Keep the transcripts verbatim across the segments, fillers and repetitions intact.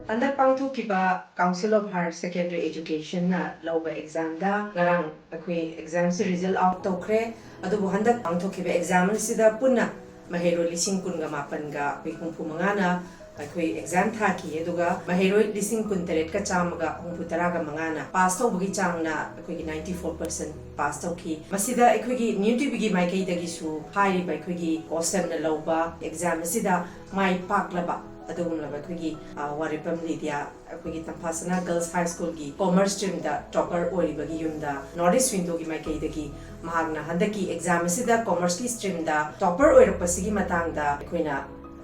ꯍꯟꯗꯛ ꯄꯥꯡꯊꯣꯛꯈꯤꯕ Council of Higher Secondary Educationꯅ ꯂꯧꯕ examꯗ ꯉꯔꯥꯡ ꯑꯩꯈꯣꯏ examꯁꯤ result out ꯇꯧꯈ꯭ꯔꯦ꯫ ꯑꯗꯨꯕꯨ ꯍꯟꯗꯛ ꯄꯥꯡꯊꯣꯛꯈꯤꯕ exam ꯑꯁꯤꯗ ꯄꯨꯟꯅ ꯃꯍꯩꯔꯣꯏ ꯂꯤꯁꯤꯡ ꯀꯨꯟꯒ ꯃꯥꯄꯟꯒ ꯑꯩꯈꯣꯏ ꯍꯨꯝꯐꯨ ꯃꯉꯥꯅ ꯑꯩꯈꯣꯏ exam ꯊꯥꯈꯤ꯫ ꯑꯗꯨꯒ ꯃꯍꯩꯔꯣꯏ ꯂꯤꯁꯤꯡ ꯀꯨꯟ ꯇꯔꯦꯠꯀ ꯆꯥꯝꯃꯒ ꯍꯨꯝꯐꯨ ꯇꯔꯥꯒ ꯃꯉꯥꯅ pass ꯇꯧꯕꯒꯤ ꯆꯥꯡꯅ ꯑꯩꯈꯣꯏꯒꯤ ninety four percent pass ꯇꯧꯈꯤ꯫ ꯃꯁꯤꯗ ꯑꯩꯈꯣꯏꯒꯤ new TVꯒꯤ ꯃꯥꯏꯀꯩꯗꯒꯤꯁꯨ ꯍꯥꯏꯔꯤꯕ ꯑꯩꯈꯣꯏꯒꯤ COHSEMꯅ ꯂꯧꯕ exam ꯑꯁꯤꯗ ꯃꯥꯏ ꯄꯥꯛꯂꯕ ꯑꯗꯨꯒꯨꯝꯂꯕ ꯑꯩꯈꯣꯏꯒꯤ, ꯑ, ꯋꯥꯔꯦꯄꯝ ꯂꯤꯗꯤꯌꯥ ꯑꯩꯈꯣꯏꯒꯤ ꯇꯝꯐꯥꯁꯅꯥ Girls High Schoolꯒꯤ Commerce streamꯗ topper ꯑꯣꯏꯔꯤꯕꯒꯤ ꯌꯨꯝꯗ North East Windowꯒꯤ ꯃꯥꯏꯀꯩꯗꯒꯤ ꯃꯍꯥꯛꯅ ꯍꯟꯗꯛꯀꯤ exam ꯑꯁꯤꯗ Commerceꯀꯤ streamꯗ topper ꯑꯣꯏꯔꯛꯄꯁꯤꯒꯤ ꯃꯇꯥꯡꯗ ꯑꯩꯈꯣꯏꯅ,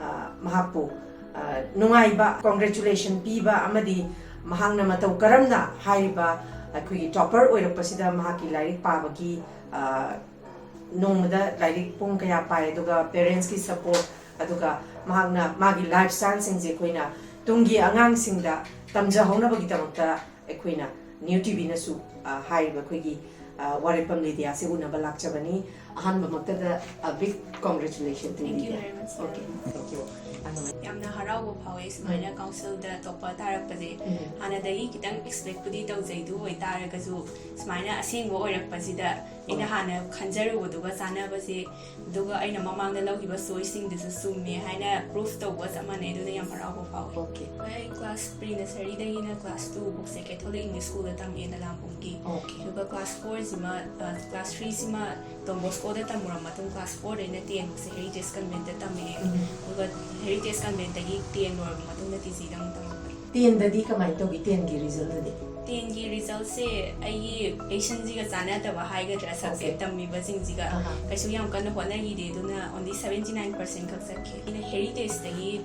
ꯑ, ꯃꯍꯥꯛꯄꯨ, ꯑ, ꯅꯨꯡꯉꯥꯏꯕ congratulation ꯄꯤꯕ ꯑꯃꯗꯤ ꯃꯍꯥꯛꯅ ꯃꯇꯧ ꯀꯔꯝꯅ ꯍꯥꯏꯔꯤꯕ ꯑꯩꯈꯣꯏꯒꯤ topper ꯑꯣꯏꯔꯛꯄꯁꯤꯗ ꯃꯍꯥꯛꯀꯤ ꯂꯥꯏꯔꯤꯛ ꯄꯥꯕꯒꯤ, ꯑ, ꯅꯣꯡꯃꯗ ꯂꯥꯏꯔꯤꯛ ꯄꯨꯡ ꯀꯌꯥ ꯄꯥꯏ, ꯑꯗꯨꯒ parentsꯀꯤ support, ꯑꯗꯨꯒ ꯃꯍꯥꯛꯅ ꯃꯥꯒꯤ lifestyleꯁꯤꯡꯁꯦ ꯑꯩꯈꯣꯏꯅ ꯇꯨꯡꯒꯤ ꯑꯉꯥꯡꯁꯤꯡꯗ ꯇꯝꯖꯍꯧꯅꯕꯒꯤꯗꯃꯛꯇ ꯑꯩꯈꯣꯏꯅ new TVꯅꯁꯨ, ꯑ, ꯍꯥꯏꯔꯤꯕ ꯑꯩꯈꯣꯏꯒꯤ, ꯑ, ꯋꯥꯔꯦꯄꯝ ꯂꯤꯗꯤꯌꯥꯁꯦ ꯎꯅꯕ ꯂꯥꯛꯆꯕꯅꯤ꯫ ꯑꯍꯥꯟꯕꯃꯛꯇꯗ, a big congratulation to Thank you Lydia. very much, sir. Okay, thank you. ꯑꯗꯨꯃꯥꯏꯅ ꯌꯥꯝꯅ ꯍꯔꯥꯎꯕ ꯐꯥꯎꯋꯦ ꯁꯨꯃꯥꯏꯅ councilꯗ topper ꯇꯥꯔꯛꯄꯁꯦ꯫ ꯎꯝ. ꯍꯥꯟꯅꯗꯒꯤ ꯈꯤꯇꯪ expectꯄꯨꯗꯤ ꯇꯧꯖꯩ, ꯑꯗꯨ ꯑꯣꯏꯇꯥꯔꯒꯁꯨ ꯁꯨꯃꯥꯏꯅ ꯑꯁꯦꯡꯕ ꯑꯣꯏꯔꯛꯄꯁꯤꯗ ꯑꯩꯅ ꯍꯣꯏ. ꯍꯥꯟꯅ ꯈꯟꯖꯔꯨꯕꯗꯨꯒ ꯆꯥꯟꯅꯕꯁꯦ, ꯑꯗꯨꯒ ꯑꯩꯅ ꯃꯃꯥꯡꯗ ꯂꯧꯈꯤꯕ choiceꯁꯤꯡꯗꯨꯁꯨ ꯆꯨꯝꯃꯦ ꯍꯥꯏꯅ proof ꯇꯧꯕ ꯆꯞ ꯃꯥꯟꯅꯩ꯫ ꯑꯗꯨꯅ ꯌꯥꯝ ꯍꯔꯥꯎꯕ ꯐꯥꯎꯋꯦ꯫ Okay. ꯑꯩ class pre nurseryꯗꯒꯤꯅ class twoꯐꯥꯎꯁꯦ Catholic English Schoolꯗ ꯇꯝꯃꯦ ꯅꯂꯥꯝꯕꯨꯡꯒꯤ꯫ Okay. ꯑꯗꯨꯒ class fourꯁꯤꯃ, ꯑ, class threeꯁꯤꯃ Don Boscoꯗ ꯇꯝꯃꯨꯔ ꯃꯇꯨꯡ class fourꯗꯩꯅ tenꯐꯥꯎꯁꯦ Heritage Conventꯇ ꯇꯝꯃꯛꯑꯦ꯫ ꯎꯝ. ꯑꯗꯨꯒ Heritage Conventꯇꯒꯤ ten ꯂꯣꯏꯔꯕ ꯃꯇꯨꯡꯗ TGꯗ ꯑꯃꯨꯛ ꯇꯝꯃꯛꯄꯅꯤ꯫ Tenꯗꯗꯤ ꯀꯃꯥꯏꯅ ꯇꯧꯒꯦ, tenꯒꯤ resultꯇꯨꯗꯤ? Tenꯒꯤ resultꯁꯦ ꯑꯩꯒꯤ passionꯁꯤꯒ ꯆꯥꯟꯅꯗꯕ ꯍꯥꯏꯒꯗ꯭ꯔꯥ, subject Okay. ꯇꯝꯃꯤꯕꯁꯤꯡꯁꯤꯒ ꯑꯍꯥ. ꯀꯩꯁꯨ ꯌꯥꯝ ꯀꯟꯅ ꯍꯣꯠꯅꯈꯤꯗꯦ, ꯑꯗꯨꯅ only seventy nine percent ꯈꯛ ꯆꯠꯈꯤ꯫ ꯑꯩꯅ Heritageꯇꯒꯤ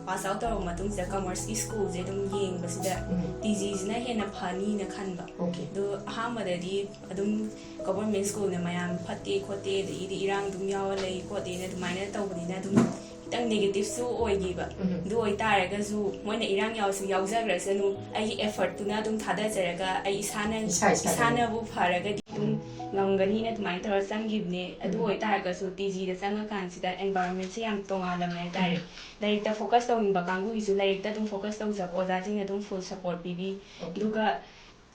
pass out ꯇꯧꯔꯕ ꯃꯇꯨꯡꯁꯤꯗ commerceꯀꯤ schoolꯁꯦ ꯑꯗꯨꯝ ꯌꯦꯡꯕꯁꯤꯗ ꯎꯝ. TGꯁꯤꯅ ꯍꯦꯟꯅ ꯐꯅꯤꯅ ꯈꯟꯕ꯫ Okay. ꯑꯗꯣ ꯑꯍꯥꯟꯕꯗꯗꯤ ꯑꯗꯨꯝ government schoolꯅ ꯃꯌꯥꯝ ꯐꯠꯇꯦ ꯈꯣꯠꯇꯦ, ꯑꯗꯒꯤꯗꯤ ꯏꯔꯥꯡ ꯑꯗꯨꯝ ꯌꯥꯎꯔ ꯂꯩ ꯈꯣꯠꯂꯦꯅ ꯑꯗꯨꯃꯥꯏꯅ ꯇꯧꯕꯅꯤꯅ ꯑꯗꯨꯝ ꯈꯤꯇꯪ negativeꯁꯨ ꯑꯣꯏꯈꯤꯕ꯫ ꯎꯝ. ꯑꯗꯨ ꯑꯣꯏꯇꯥꯔꯒꯁꯨ ꯃꯣꯏꯅ ꯏꯔꯥꯡ ꯌꯥꯎꯔꯁꯨ ꯌꯥꯎꯖꯈ꯭ꯔꯁꯅꯨ, ꯑꯩꯒꯤ effortꯇꯨꯅ ꯑꯗꯨꯝ ꯊꯥꯗꯖꯔꯒ ꯑꯩ ꯏꯁꯥꯅ, ꯏꯁꯥ ꯏꯁꯥꯅ. ꯏꯁꯥꯅꯕꯨ ꯐꯔꯒꯗꯤ ꯑꯗꯨꯝ ꯉꯝꯒꯅꯤꯅ ꯑꯗꯨꯃꯥꯏꯅ ꯇꯧꯔ ꯆꯪꯈꯤꯕꯅꯦ꯫ ꯑꯗꯨ ꯎꯝ꯫ ꯑꯣꯏꯇꯥꯔꯒꯁꯨ ꯇꯤ ꯖꯤꯗ ꯆꯪꯉꯀꯥꯟꯁꯤꯗ environment ꯁꯦ ꯌꯥꯝ ꯇꯣꯉꯥꯜꯂꯝꯃꯦ ꯍꯥꯏꯇꯥꯔꯦ꯫ ꯎꯝ꯫ ꯂꯥꯏꯔꯤꯛꯇ focus ꯇꯧꯅꯤꯡꯕ ꯀꯥꯡꯕꯨꯒꯤꯁꯨ ꯂꯥꯏꯔꯤꯛꯇ ꯑꯗꯨꯝ focus ꯇꯧꯖꯕ, ꯑꯣꯖꯥꯁꯤꯡꯅ ꯑꯗꯨꯝ full support ꯄꯤꯕꯤ꯫ Okay꯫ ꯑꯗꯨꯒ,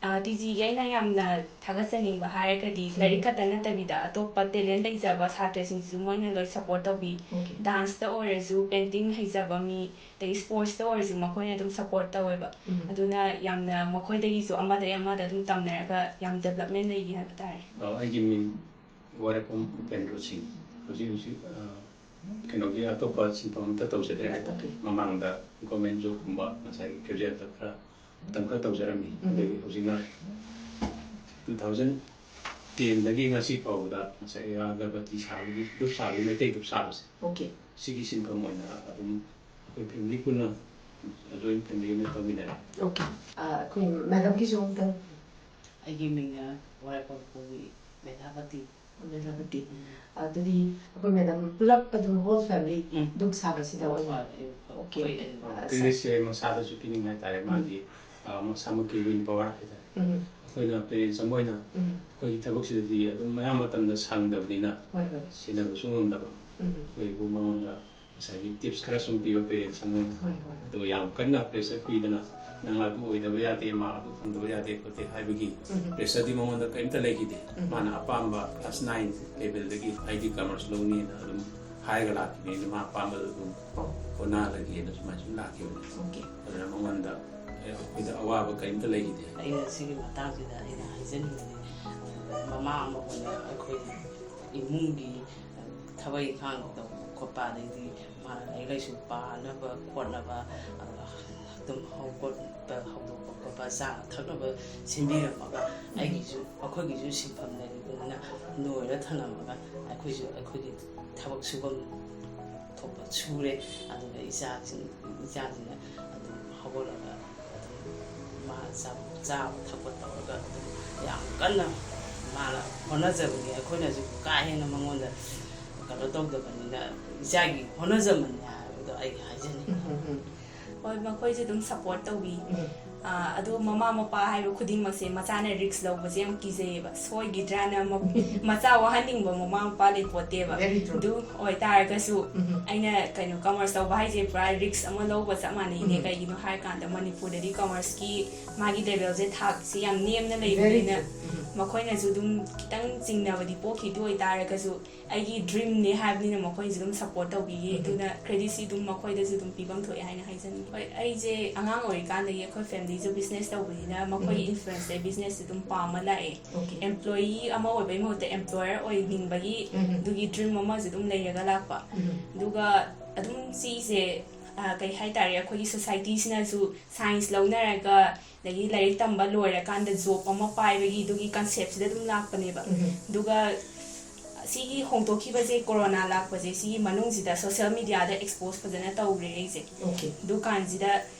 ꯑ, ꯇꯤ ꯖꯤꯒꯤ ꯑꯩꯅ ꯌꯥꯝꯅ ꯊꯥꯒꯠꯆꯅꯤꯡꯕ ꯍꯥꯏꯔꯒꯗꯤ ꯎꯝ꯫ ꯂꯥꯏꯔꯤꯛ ꯈꯛꯇ ꯅꯠꯇꯕꯤꯗ ꯑꯇꯣꯞꯄ talent ꯂꯩꯖꯕ ꯁꯥꯇ꯭ꯔꯁꯤꯡꯁꯤꯁꯨ ꯃꯣꯏꯅ ꯂꯣꯏ support ꯇꯧꯕꯤ꯫ Okay꯫ Dance ꯇ ꯑꯣꯏꯔꯁꯨ, painting ꯍꯩꯖꯕ ꯃꯤ, ꯑꯗꯩ sports ꯇ ꯑꯣꯏꯔꯁꯨ ꯃꯈꯣꯏꯅ ꯑꯗꯨꯝ support ꯇꯧꯋꯦꯕ꯫ ꯎꯝ꯫ ꯑꯗꯨꯅ ꯌꯥꯝꯅ ꯃꯈꯣꯏꯗꯒꯤꯁꯨ ꯑꯃꯗꯒꯤ ꯑꯃꯗ ꯑꯗꯨꯝ ꯇꯝꯅꯔꯒ ꯌꯥꯝ development ꯂꯩꯈꯤ ꯍꯥꯏꯕ ꯇꯥꯔꯦ꯫ ꯑ, ꯑꯩꯒꯤ ꯃꯤꯡ ꯋꯥꯏꯔꯦꯞꯐꯝ ꯎꯄꯦꯟꯗ꯭ꯔꯣ ꯁꯤꯡ꯫ ꯍꯧꯖꯤꯛ ꯍꯧꯖꯤꯛ, ꯑ, ꯀꯩꯅꯣꯒꯤ ꯑꯇꯣꯞꯄ ꯁꯤꯟꯐꯝ ꯑꯝꯇ ꯇꯧꯖꯗ꯭ꯔꯦ ꯍꯥꯏꯇꯥꯔꯦ꯫ Okay꯫ ꯃꯃꯥꯡꯗ government job ꯀꯨꯝꯕ ꯉꯁꯥꯏꯒꯤ casual ꯗ ꯈꯔ ꯃꯇꯝ ꯈꯔ ꯇꯧꯖꯔꯝꯃꯤ꯫ ꯎꯝ꯫ ꯑꯗꯒꯤ ꯍꯧꯖꯤꯛꯅ two thousand ten ꯗꯒꯤ ꯉꯁꯤ ꯐꯥꯎꯕꯗ ꯉꯁꯥꯏ ꯑꯒꯔꯕꯇꯤ ꯁꯥꯕꯒꯤ, ꯙꯨꯞ ꯁꯥꯕꯒꯤ, ꯃꯩꯇꯩ ꯙꯨꯞ ꯁꯥꯕꯁꯦ, Okay꯫ ꯁꯤꯒꯤ ꯁꯤꯟꯐꯝ ꯑꯣꯏꯅ ꯑꯗꯨꯝ ꯑꯩꯈꯣꯏ family ꯄꯨꯟꯅ, joint family ꯑꯣꯏꯅ ꯇꯧꯃꯤꯟꯅꯔꯦ꯫ Okay꯫ ꯑ, ꯑꯩꯈꯣꯏ madam ꯒꯤꯁꯨ ꯑꯃꯨꯛꯇꯪ꯫ ꯑꯩꯒꯤ ꯃꯤꯡꯅ ꯋꯥꯏꯔꯦꯞꯐꯝ ꯃꯦꯙꯥꯕꯇꯤ꯫ ꯃꯦꯙꯥꯕꯇꯤ꯫ ꯎꯝ꯫ ꯑꯗꯨꯗꯤ ꯑꯩꯈꯣꯏ madam ꯄꯨꯂꯞ ꯑꯗꯨꯝ whole family ꯎꯝ꯫ ꯙꯨꯞ ꯁꯥꯕꯁꯤꯗ ꯑꯣꯏꯅ꯫ ꯍꯣꯏ, ꯍꯣꯏ, Okay꯫ ꯑꯩꯈꯣꯏ ꯑꯗꯨꯝ ꯑ, ꯁꯥ- ꯁꯦ ꯃꯁꯥꯗꯁꯨ ꯄꯤꯅꯤꯡꯉꯥꯏ ꯍꯥꯏꯇꯥꯔꯦ꯫ ꯎꯝ꯫ ꯃꯥꯒꯤ, ꯑ, ꯃꯁꯥꯃꯛꯀꯤ will power ꯍꯥꯏꯇꯥꯔꯦ꯫ ꯎꯝ꯫ ꯑꯩꯈꯣꯏꯅ parents ꯑꯃ ꯑꯣꯏꯅ ꯎꯝ꯫ ꯑꯩꯈꯣꯏꯒꯤ ꯊꯕꯛꯁꯤꯗꯗꯤ ꯑꯗꯨꯝ ꯑꯌꯥꯝꯕ ꯃꯇꯝꯗ ꯁꯪꯗꯕꯅꯤꯅ ꯍꯣꯏ, ꯍꯣꯏ꯫ ꯁꯦꯟꯅꯕꯁꯨ ꯉꯝꯗꯕ꯫ ꯎꯝ꯫ ꯑꯩꯈꯣꯏꯕꯨ ꯃꯉꯣꯟꯗ ꯉꯁꯥꯏꯒꯤ tips ꯈꯔ ꯁꯨꯝ ꯄꯤꯕ parents ꯑꯃ꯫ ꯍꯣꯏ, ꯍꯣꯏ꯫ ꯑꯗꯨꯒ ꯌꯥꯝ ꯀꯟꯅ pressure ꯄꯤꯗꯅ, "ꯅꯪ ꯑꯗꯨ ꯑꯣꯏꯗꯕ ꯌꯥꯗꯦ, ꯃꯥ ꯑꯗꯨ ꯐꯪꯗꯕ ꯌꯥꯗꯦ" ꯈꯣꯠꯇꯦ ꯍꯥꯏꯕꯒꯤ ꯎꯝ꯫ Pressure ꯗꯤ ꯃꯉꯣꯟꯗ ꯀꯔꯤꯝꯇ ꯂꯩꯈꯤꯗꯦ꯫ ꯎꯝ꯫ ꯃꯥꯅ ꯑꯄꯥꯝꯕ class nine level ꯗꯒꯤ ꯑꯩꯗꯤ commerce ꯂꯧꯅꯤꯅ ꯑꯗꯨꯝ ꯍꯥꯏꯔꯒ ꯂꯥꯛꯈꯤꯕꯅꯤꯅ, ꯃꯥ ꯑꯄꯥꯝꯕꯗꯣ ꯑꯗꯨꯝ ꯑꯣ꯫ ꯍꯣꯠꯅꯍꯜꯂꯒꯦꯅ ꯁꯨꯃꯥꯏꯅ ꯁꯨꯝ ꯂꯥꯛꯈꯤꯕꯅꯤ꯫ Okay꯫ ꯑꯗꯨꯅ ꯃꯉꯣꯟꯗ, ꯑꯦ, ꯑꯩꯈꯣꯏꯗ ꯑꯋꯥꯕ ꯀꯔꯤꯝꯇ ꯂꯩꯈꯤꯗꯦ꯫ ꯑꯩꯅ ꯁꯤꯒꯤ ꯃꯇꯥꯡꯁꯤꯗ ꯑꯩꯅ ꯍꯥꯏꯖꯅꯤꯡꯕꯗꯤ, ꯃꯃꯥ ꯑꯃ ꯑꯣꯏꯅ ꯑꯩꯈꯣꯏ ꯏꯃꯨꯡꯒꯤ ꯊꯕꯛ ꯏꯪꯈꯥꯡ ꯇꯧꯕ ꯈꯣꯠꯄ, ꯑꯗꯩꯗꯤ ꯃꯥꯅ ꯂꯥꯏꯔꯤꯛ ꯂꯥꯏꯁꯨ ꯄꯥꯅꯕ ꯈꯣꯠꯅꯕ, ꯑꯗꯨꯝ ꯍꯧꯒꯠꯄ, ꯍꯧꯗꯣꯛꯄ ꯈꯣꯠꯄ, ꯆꯥꯅ ꯊꯛꯅꯕ ꯁꯤꯟꯕꯤꯔꯝꯃꯒ, ꯑꯩꯒꯤꯁꯨ, ꯑꯩꯈꯣꯏꯒꯤꯁꯨ ꯁꯤꯟꯐꯝ ꯂꯩꯔꯤꯕꯅꯤꯅ ꯂꯣꯏꯔ ꯊꯅꯝꯃꯒ ꯑꯩꯈꯣꯏꯁꯨ ꯑꯩꯈꯣꯏꯒꯤ ꯊꯕꯛ ꯁꯨꯐꯝ ꯊꯣꯛꯄ ꯁꯨꯔꯦ꯫ ꯑꯗꯨꯒ ꯏꯆꯥꯁꯤꯡ, ꯏꯆꯥꯁꯤꯡꯅ ꯑꯗꯨꯝ ꯍꯧꯒꯠꯂꯒ ꯑꯗꯨꯝ ꯃꯥ ꯆꯥ-, ꯆꯥꯕ ꯊꯛꯄ ꯇꯧꯔꯒ ꯑꯗꯨꯝ ꯌꯥꯝ ꯀꯟꯅ ꯃꯥꯅ ꯍꯣꯠꯅꯖꯕꯅꯤ꯫ ꯑꯩꯈꯣꯏꯅꯁꯨ ꯀꯥ ꯍꯦꯟꯅ ꯃꯉꯣꯟꯗ ꯀꯩꯅꯣ ꯇꯧꯗꯕꯅꯤꯅ, ꯏꯆꯥꯒꯤ ꯍꯣꯠꯅꯖꯃꯟꯅꯤ ꯍꯥꯏꯕꯗꯣ ꯑꯩ ꯍꯥꯏꯖꯅꯤꯡꯉꯤ꯫ ꯎꯝ, ꯎꯝ, ꯎꯝ꯫ ꯍꯣꯏ, ꯃꯈꯣꯏꯁꯨ ꯑꯗꯨꯝ support ꯇꯧꯕꯤ꯫ ꯎꯝ꯫ ꯑꯗꯣ ꯃꯃꯥ ꯃꯄꯥ ꯍꯥꯏꯕ ꯈꯨꯗꯤꯡꯃꯛꯁꯦ ꯃꯆꯥꯅ ꯔꯤꯛꯁ ꯂꯧꯕꯁꯦ ꯌꯥꯝ ꯀꯤꯖꯩꯌꯦꯕ꯫ ꯁꯣꯏꯈꯤꯗ꯭ꯔꯥꯅ ꯃ- ꯃꯆꯥ ꯋꯥꯍꯟꯅꯤꯡꯕ ꯃꯃꯥ ꯃꯄꯥ ꯂꯩꯄꯣꯠꯇꯦꯕ꯫ Very true. ꯑꯗꯨ ꯑꯣꯏꯇꯥꯔꯒꯁꯨ ꯎꯝ. ꯑꯩꯅ ꯀꯩꯅꯣ ꯀꯃꯔꯁ ꯇꯧꯕ ꯍꯥꯏꯁꯦ ꯄꯨꯔꯥ ꯔꯤꯛꯁ ꯑꯃ ꯂꯧꯕ ꯆꯞ ꯃꯥꯟꯅꯩꯅꯦ꯫ ꯎꯝ. ꯀꯩꯒꯤꯅꯣ ꯍꯥꯏꯔꯀꯥꯟꯗ ꯃꯅꯤꯄꯨꯔꯗꯗꯤ ꯀꯃꯔꯁꯀꯤ ꯃꯥꯒꯤ ꯂꯦꯚꯦꯜꯁꯦ, ꯊꯥꯛꯁꯤ ꯌꯥꯝ ꯅꯦꯝꯅ Very ꯂꯩꯕꯅꯤꯅ true. ꯎꯝ. ꯃꯈꯣꯏꯅꯁꯨ ꯑꯗꯨꯝ ꯈꯤꯇꯪ ꯆꯤꯡꯅꯕꯗꯤ ꯄꯣꯛꯈꯤ꯫ ꯑꯗꯨ ꯑꯣꯏꯇꯥꯔꯒꯁꯨ ꯑꯩꯒꯤ ꯗ꯭ꯔꯤꯝꯅꯦ ꯍꯥꯏꯕꯅꯤꯅ ꯃꯈꯣꯏꯅꯁꯨ ꯑꯗꯨꯝ ꯁꯞꯄꯣꯔꯠ ꯇꯧꯕꯤꯌꯦ꯫ ꯎꯝ. ꯑꯗꯨꯅ ꯀ꯭ꯔꯦꯗꯤꯠꯁꯤ ꯑꯗꯨꯝ ꯃꯈꯣꯏꯗꯁꯨ ꯑꯗꯨꯝ ꯄꯤꯐꯝ ꯊꯣꯛꯑꯦ ꯍꯥꯏꯅ ꯍꯥꯏꯖꯅꯤꯡꯉꯤ꯫ ꯍꯣꯏ, ꯑꯩꯁꯦ ꯑꯉꯥꯡ ꯑꯣꯏꯔꯤꯀꯥꯟꯗꯒꯤ ꯑꯩꯈꯣꯏ ꯐꯦꯃꯤꯂꯤꯁꯨ ꯕꯤꯖꯤꯅꯦꯁ ꯇꯧꯕꯅꯤꯅ ꯃꯈꯣꯏꯒꯤ ꯎꯝ. ꯏꯟꯐ꯭ꯂꯨꯌꯦꯟꯁꯇꯩ ꯕꯤꯖꯤꯅꯦꯁꯁꯦ ꯑꯗꯨꯝ ꯄꯥꯝꯃ ꯂꯥꯛꯑꯦ꯫ Okay. ꯑꯦꯝꯄ꯭ꯂꯣꯌꯤ ꯑꯃ ꯑꯣꯏꯕꯒꯤ ꯃꯍꯨꯠꯇ ꯑꯦꯝꯄ꯭ꯂꯣꯌꯔ ꯑꯣꯏꯅꯤꯡꯕꯒꯤ ꯎꯝ. ꯑꯗꯨꯒꯤ ꯗ꯭ꯔꯤꯝ ꯑꯃꯁꯨ ꯑꯗꯨꯝ ꯂꯩꯔꯒ ꯂꯥꯛꯄ꯫ ꯎꯝ. ꯑꯗꯨꯒ ꯑꯗꯨꯝ ꯁꯤꯁꯦ, ꯑ, ꯀꯩ ꯍꯥꯏꯇꯥꯔꯦ, ꯑꯩꯈꯣꯏꯒꯤ ꯁꯣꯁꯥꯏꯇꯤꯁꯤꯅꯁꯨ ꯁꯥꯏꯟꯁ ꯂꯧꯅꯔꯒ ꯑꯗꯒꯤ ꯂꯥꯏꯔꯤꯛ ꯇꯝꯕ ꯂꯣꯏꯔꯀꯥꯟꯗ ꯖꯣꯕ ꯑꯃ ꯄꯥꯏꯕꯒꯤ ꯑꯗꯨꯒꯤ ꯀꯟꯁꯦꯞꯁꯤꯗ ꯑꯗꯨꯝ ꯂꯥꯛꯄꯅꯦꯕ꯫ ꯎꯝ. ꯑꯗꯨꯒ ꯁꯤꯒꯤ ꯍꯣꯡꯗꯣꯛꯈꯤꯕꯁꯦ, ꯀꯣꯔꯣꯅꯥ ꯂꯥꯛꯄꯁꯦ, ꯁꯤꯒꯤ ꯃꯅꯨꯡꯁꯤꯗ ꯁꯣꯁꯤꯌꯦꯜ ꯃꯤꯗꯤꯌꯥꯗ ꯑꯦꯛꯁꯄꯣꯖ ꯐꯖꯅ ꯇꯧꯈ꯭ꯔꯦ ꯑꯩꯁꯦ꯫ Okay. ꯗꯨꯀꯥꯟꯁꯤꯗ,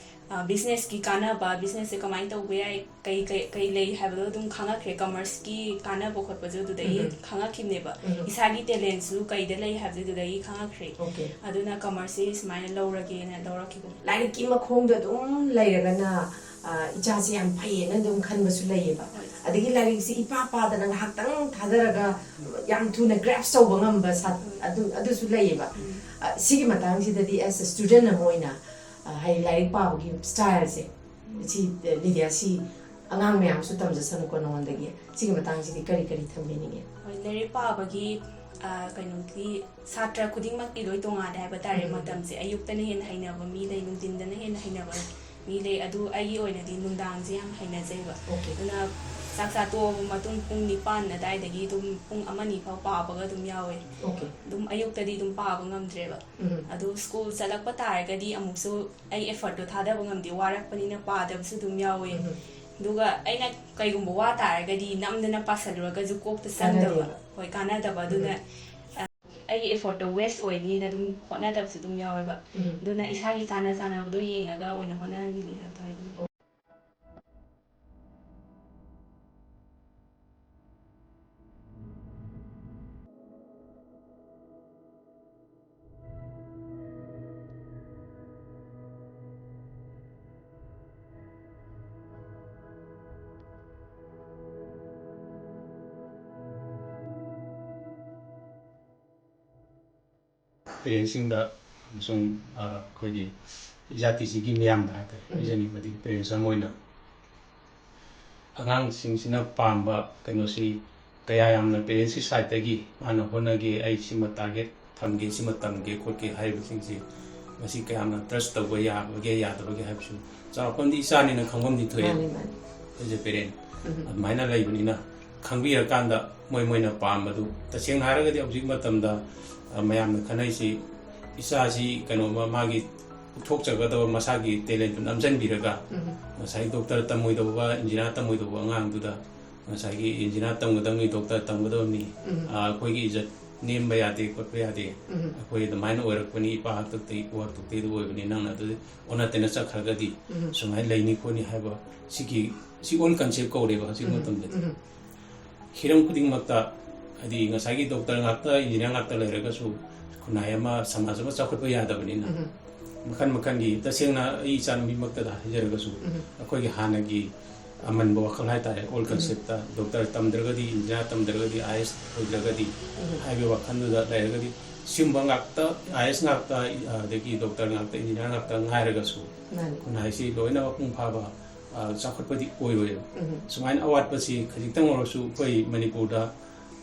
ꯑ, ꯕꯤꯖꯤꯅꯦꯁꯀꯤ ꯀꯥꯟꯅꯕ, ꯕꯤꯖꯤꯅꯦꯁꯁꯦ ꯀꯃꯥꯏꯅ ꯇꯧꯕ ꯌꯥꯏ, ꯀꯩ ꯀꯩ ꯀꯩ ꯂꯩ ꯍꯥꯏꯕꯗꯣ ꯑꯗꯨꯝ ꯈꯪꯉꯛꯈ꯭ꯔꯦ꯫ ꯀꯃꯔꯁꯀꯤ ꯀꯥꯟꯅꯕ ꯈꯣꯠꯄꯁꯨ ꯑꯗꯨꯗꯒꯤ ꯎꯝ. ꯈꯪꯉꯛꯈꯤꯕꯅꯦꯕ꯫ ꯎꯝ. ꯏꯁꯥꯒꯤ ꯇꯦꯂꯦꯟꯁꯨ ꯀꯩꯗ ꯂꯩ ꯍꯥꯏꯕꯗꯨ ꯑꯗꯨꯗꯒꯤ ꯈꯪꯉꯛꯈ꯭ꯔꯦ꯫ Okay. ꯑꯗꯨꯅ ꯀꯃꯔꯁꯁꯤ ꯁꯨꯃꯥꯏꯅ ꯂꯧꯔꯒꯦꯅ ꯂꯧꯔꯛꯈꯤꯕꯅꯦ꯫ ꯂꯥꯏꯔꯤꯛꯀꯤ ꯃꯈꯣꯡꯗ ꯑꯗꯨꯝ ꯂꯩꯔꯒꯅ, ꯑ, ꯏꯆꯥꯁꯦ ꯌꯥꯝ ꯐꯩꯌꯦꯅ ꯑꯗꯨꯝ ꯈꯟꯕꯁꯨ ꯂꯩꯌꯦꯕ꯫ ꯍꯣꯏ꯫ ꯑꯗꯒꯤ ꯂꯥꯏꯔꯤꯛꯁꯤ ꯏꯄꯥ ꯄꯥꯗꯅ ꯉꯥꯏꯍꯥꯛꯇꯪ ꯊꯥꯗꯔꯒ ꯌꯥꯝ ꯊꯨꯅ ꯒ꯭ꯔꯦꯞꯁ ꯇꯧꯕ ꯉꯝꯕ ꯁꯥ-, ꯍꯣꯏ꯫ ꯑꯗꯨ, ꯑꯗꯨꯁꯨ ꯂꯩꯌꯦꯕ꯫ ꯎꯝ. ꯑ, ꯁꯤꯒꯤ ꯃꯇꯥꯡꯁꯤꯗꯗꯤ as a student ꯑꯃ ꯑꯣꯏꯅ, ꯑ, ꯍꯥꯏꯗꯤ ꯂꯥꯏꯔꯤꯛ ꯄꯥꯕꯒꯤ ꯁ꯭ꯇꯥꯏꯜꯁꯦ, ꯎꯝ. ꯁꯤ, ꯑ, ꯂꯤꯗꯤꯌꯥ, ꯁꯤ ꯑꯉꯥꯡ ꯃꯌꯥꯝꯁꯨ ꯇꯝꯖꯁꯅꯨꯀꯣ ꯅꯉꯣꯟꯗꯒꯤ꯫ ꯁꯤꯒꯤ ꯃꯇꯥꯡꯁꯤꯗꯤ ꯀꯔꯤ ꯀꯔꯤ ꯊꯝꯕꯤꯅꯤꯡꯉꯤ? ꯍꯣꯏ, ꯂꯥꯏꯔꯤꯛ ꯄꯥꯕꯒꯤ, ꯑ, ꯀꯩꯅꯣꯗꯤ ꯁꯥꯇ꯭ꯔ ꯈꯨꯗꯤꯡꯃꯛꯀꯤ ꯂꯣꯏ ꯇꯣꯉꯥꯜꯂꯦ ꯍꯥꯏꯕ ꯇꯥꯔꯦ꯫ ꯎꯝ. ꯃꯇꯝꯁꯦ ꯑꯌꯨꯛꯇꯅ ꯍꯦꯟꯅ ꯍꯩꯅꯕ ꯃꯤ ꯂꯩ, ꯅꯨꯡꯊꯤꯟꯗꯅ ꯍꯦꯟꯅ ꯍꯩꯅꯕ ꯃꯤ ꯂꯩ꯫ ꯑꯗꯨ ꯑꯩꯒꯤ ꯑꯣꯏꯅꯗꯤ ꯅꯨꯡꯗꯥꯡꯁꯦ ꯌꯥꯝ ꯍꯩꯅꯖꯩꯕ꯫ Okay. ꯑꯗꯨꯅ ꯆꯥꯛ ꯆꯥ ꯇꯣꯛꯑꯕ ꯃꯇꯨꯡ ꯄꯨꯡ ꯅꯤꯄꯥꯟ ꯑꯗꯥꯏꯗꯒꯤ ꯑꯗꯨꯝ ꯄꯨꯡ ꯑꯃ ꯑꯅꯤ ꯐꯥꯎ ꯄꯥꯕꯒ ꯑꯗꯨꯝ ꯌꯥꯎꯋꯦ꯫ Okay. ꯑꯗꯨꯝ ꯑꯌꯨꯛꯇꯗꯤ ꯑꯗꯨꯝ ꯄꯥꯕ ꯉꯝꯗ꯭ꯔꯦꯕ꯫ ꯎꯝ. ꯑꯗꯨ ꯁ꯭ꯀꯨꯜ ꯆꯠꯂꯛꯄ ꯇꯥꯔꯒꯗꯤ ꯑꯃꯨꯛꯁꯨ ꯑꯩ ꯑꯦꯐꯔꯠꯇꯣ ꯊꯥꯗꯕ ꯉꯝꯗꯦ, ꯋꯥꯔꯛꯄꯅꯤꯅ ꯄꯥꯗꯕꯁꯨ ꯑꯗꯨꯝ ꯌꯥꯎꯋꯦ꯫ ꯎꯝ. ꯑꯗꯨꯒ ꯑꯩꯅ ꯀꯩꯒꯨꯝꯕ ꯋꯥ ꯇꯥꯔꯒꯗꯤ ꯅꯝꯗꯅ ꯄꯥꯁꯜꯂꯨꯔꯒꯁꯨ ꯀꯣꯛꯇ ꯆꯪꯗꯕ꯫ ꯀꯥꯟꯅꯗꯦꯕ꯫ ꯍꯣꯏ, ꯀꯥꯟꯅꯗꯕ꯫ ꯑꯗꯨꯅ, ꯎꯝ. ꯑ, ꯑꯩꯒꯤ ꯑꯦꯐꯔꯠꯇꯣ ꯋꯦꯁ ꯑꯣꯏꯅꯤꯅ ꯑꯗꯨꯝ ꯍꯣꯠꯅꯗꯕꯁꯨ ꯑꯗꯨꯝ ꯌꯥꯎꯋꯦꯕ꯫ ꯎꯝ. ꯑꯗꯨꯅ ꯏꯁꯥꯒꯤ ꯆꯥꯅ ꯆꯥꯅꯕꯗꯣ ꯌꯦꯡꯉꯒ ꯑꯣꯏꯅ ꯍꯣꯠꯅꯍꯟꯅꯤꯡꯉꯦ ꯍꯥꯏꯕ ꯇꯥꯔꯦ꯫ ꯄꯦꯔꯦꯟꯁꯁꯤꯡꯗ ꯑꯃꯁꯨꯡ ꯑ, ꯑꯩꯈꯣꯏꯒꯤ ꯖꯥꯇꯤꯁꯤꯒꯤ ꯃꯤꯌꯥꯝꯗ ꯍꯥꯏꯇꯥꯔꯦ, ꯎꯝ꯫ ꯍꯥꯏꯖꯅꯤꯡꯕꯗꯤ ꯄꯦꯔꯦꯟꯁ ꯑꯃ ꯑꯣꯏꯅ ꯑꯉꯥꯡꯁꯤꯡꯁꯤꯅ ꯄꯥꯝꯕ ꯀꯩꯅꯣꯁꯤ ꯀꯌꯥ ꯌꯥꯝꯅ ꯄꯦꯔꯦꯟꯁꯀꯤ ꯁꯥꯏꯠꯇꯒꯤ ꯃꯥꯅ ꯍꯣꯠꯅꯒꯦ, ꯑꯩ ꯁꯤꯃ ꯇꯥꯔꯒꯦꯠ ꯊꯝꯒꯦ, ꯁꯤꯃ ꯇꯝꯒꯦ ꯈꯣꯠꯀꯦ ꯍꯥꯏꯔꯤꯕꯁꯤꯡꯁꯤ ꯃꯁꯤ ꯀꯌꯥꯝꯅ ꯇ꯭ꯔꯁ ꯇꯧꯕ ꯌꯥꯕꯒꯦ ꯌꯥꯗꯕꯒꯦ ꯍꯥꯏꯕꯁꯨ ꯆꯥꯎꯔꯥꯛꯄ ꯑꯃꯗꯤ ꯏꯆꯥꯅꯤꯅ ꯈꯪꯐꯝꯗꯤ ꯊꯣꯛꯑꯦ꯫ ꯃꯥꯅꯤ, ꯃꯥꯅꯤ꯫ ꯑꯩꯁꯦ ꯄꯦꯔꯦꯟ ꯎꯝ꯫ ꯑꯗꯨꯃꯥꯏꯅ ꯂꯩꯕꯅꯤꯅ ꯈꯪꯕꯤꯔꯀꯥꯟꯗ ꯃꯣꯏ ꯃꯣꯏꯅ ꯄꯥꯝꯕꯗꯨ, ꯇꯁꯦꯡꯅ ꯍꯥꯏꯔꯒꯗꯤ ꯍꯧꯖꯤꯛ ꯃꯇꯝꯗ ꯑ, ꯃꯌꯥꯝꯅ ꯈꯟꯅꯩꯁꯤ ꯏꯆꯥꯁꯤ ꯀꯩꯅꯣꯝꯃ ꯃꯥꯒꯤ ꯎꯠꯊꯣꯛꯆꯒꯗꯕ ꯃꯁꯥꯒꯤ ꯇꯦꯂꯦꯟꯇꯨ ꯅꯝꯁꯤꯟꯕꯤꯔꯒ ꯎꯝ꯫ ꯉꯁꯥꯏ ꯗꯣꯛꯇꯔ ꯇꯝꯃꯣꯏꯗꯧꯕ, ꯏꯟꯖꯤꯅꯤꯌꯥꯔ ꯇꯝꯃꯣꯏꯗꯧꯕ ꯑꯉꯥꯡꯗꯨꯗ ꯉꯁꯥꯏꯒꯤ ꯏꯟꯖꯤꯅꯤꯌꯥꯔ ꯇꯝꯒꯗꯕꯅꯤ, ꯗꯣꯛꯇꯔ ꯇꯝꯒꯗꯕꯅꯤ, ꯎꯝ꯫ ꯑ, ꯑꯩꯈꯣꯏꯒꯤ ꯏꯖꯠ ꯅꯦꯝꯕ ꯌꯥꯗꯦ ꯈꯣꯠꯄ ꯌꯥꯗꯦ, ꯎꯝ꯫ ꯑꯩꯈꯣꯏ ꯑꯗꯨꯃꯥꯏꯅ ꯑꯣꯏꯔꯛꯄꯅꯤ, ꯏꯄꯥ ꯍꯥꯛꯇꯛꯇꯒꯤ ꯏꯄꯨ ꯍꯥꯛꯇꯛꯇꯒꯤ ꯑꯗꯨ ꯑꯣꯏꯕꯅꯤ, ꯅꯪꯅ ꯑꯗꯨ ꯑꯣꯟꯅ ꯇꯩꯅ ꯆꯠꯈ꯭ꯔꯒꯗꯤ ꯎꯝ꯫ ꯁꯨꯃꯥꯏꯅ ꯂꯩꯅꯤ ꯈꯣꯠꯅꯤ ꯍꯥꯏꯕ ꯁꯤꯒꯤ, ꯁꯤ ꯑꯣꯜ ꯀꯟꯁꯦꯞ ꯀꯧꯔꯦꯕ ꯍꯧꯖꯤꯛ ꯎꯝ꯫ ꯃꯇꯝꯗꯗꯤ꯫ ꯎꯝ꯫ ꯍꯤꯔꯝ ꯈꯨꯗꯤꯡꯃꯛꯇ, ꯍꯥꯏꯗꯤ ꯉꯁꯥꯏꯒꯤ ꯗꯣꯛꯇꯔ ꯉꯥꯛꯇ, ꯏꯟꯖꯤꯅꯤꯌꯥꯔ ꯉꯥꯛꯇ ꯂꯩꯔꯒꯁꯨ ꯈꯨꯟꯅꯥꯏ ꯑꯃ, ꯁꯃꯥꯖ ꯑꯃ ꯆꯥꯎꯈꯠꯄ ꯌꯥꯗꯕꯅꯤꯅ ꯎꯝ꯫ ꯃꯈꯜ ꯃꯈꯜꯒꯤ, ꯇꯁꯦꯡꯅ ꯑꯩ ꯏꯆꯥꯅꯨꯄꯤꯃꯛꯇꯗ ꯍꯥꯏꯖꯔꯒꯁꯨ ꯎꯝ꯫ ꯑꯩꯈꯣꯏꯒꯤ ꯍꯥꯟꯅꯒꯤ ꯑꯃꯟꯕ ꯋꯥꯈꯜ ꯍꯥꯏꯇꯥꯔꯦ, ꯑꯣꯜ ꯎꯝ꯫ ꯀꯟꯁꯦꯞꯇ ꯗꯣꯛꯇꯔ ꯇꯝꯗ꯭ꯔꯒꯗꯤ, ꯏꯟꯖꯤꯅꯤꯌꯥꯔ ꯇꯝꯗ꯭ꯔꯒꯗꯤ, ꯑꯥꯏ ꯑꯦꯁ ꯑꯣꯏꯗ꯭ꯔꯒꯗꯤ ꯎꯝ꯫ ꯍꯥꯏꯕꯒꯤ ꯋꯥꯈꯜꯗꯨꯗ ꯂꯩꯔꯒꯗꯤ ꯁꯤꯒꯨꯝꯕ ꯉꯥꯛꯇ, ꯑꯥꯏ ꯑꯦꯁ ꯉꯥꯛꯇ, ꯑꯗꯒꯤ ꯗꯣꯛꯇꯔ ꯉꯥꯛꯇ, ꯏꯟꯖꯤꯅꯤꯌꯥꯔ ꯉꯥꯛꯇ ꯉꯥꯏꯔꯒꯁꯨ ꯃꯥꯅꯤ꯫ ꯈꯨꯟꯅꯥꯏꯁꯤ ꯂꯣꯏꯅ ꯃꯄꯨꯡ ꯐꯥꯕ, ꯑ, ꯆꯥꯎꯈꯠꯄꯗꯤ ꯑꯣꯏꯔꯣꯏꯕ꯫ ꯎꯝ꯫ ꯁꯨꯃꯥꯏꯅ ꯑꯋꯥꯠꯄꯁꯤ ꯈꯖꯤꯛꯇꯪ ꯑꯣꯏꯔꯁꯨ ꯑꯩꯈꯣꯏ ꯃꯅꯤꯄꯨꯔꯗ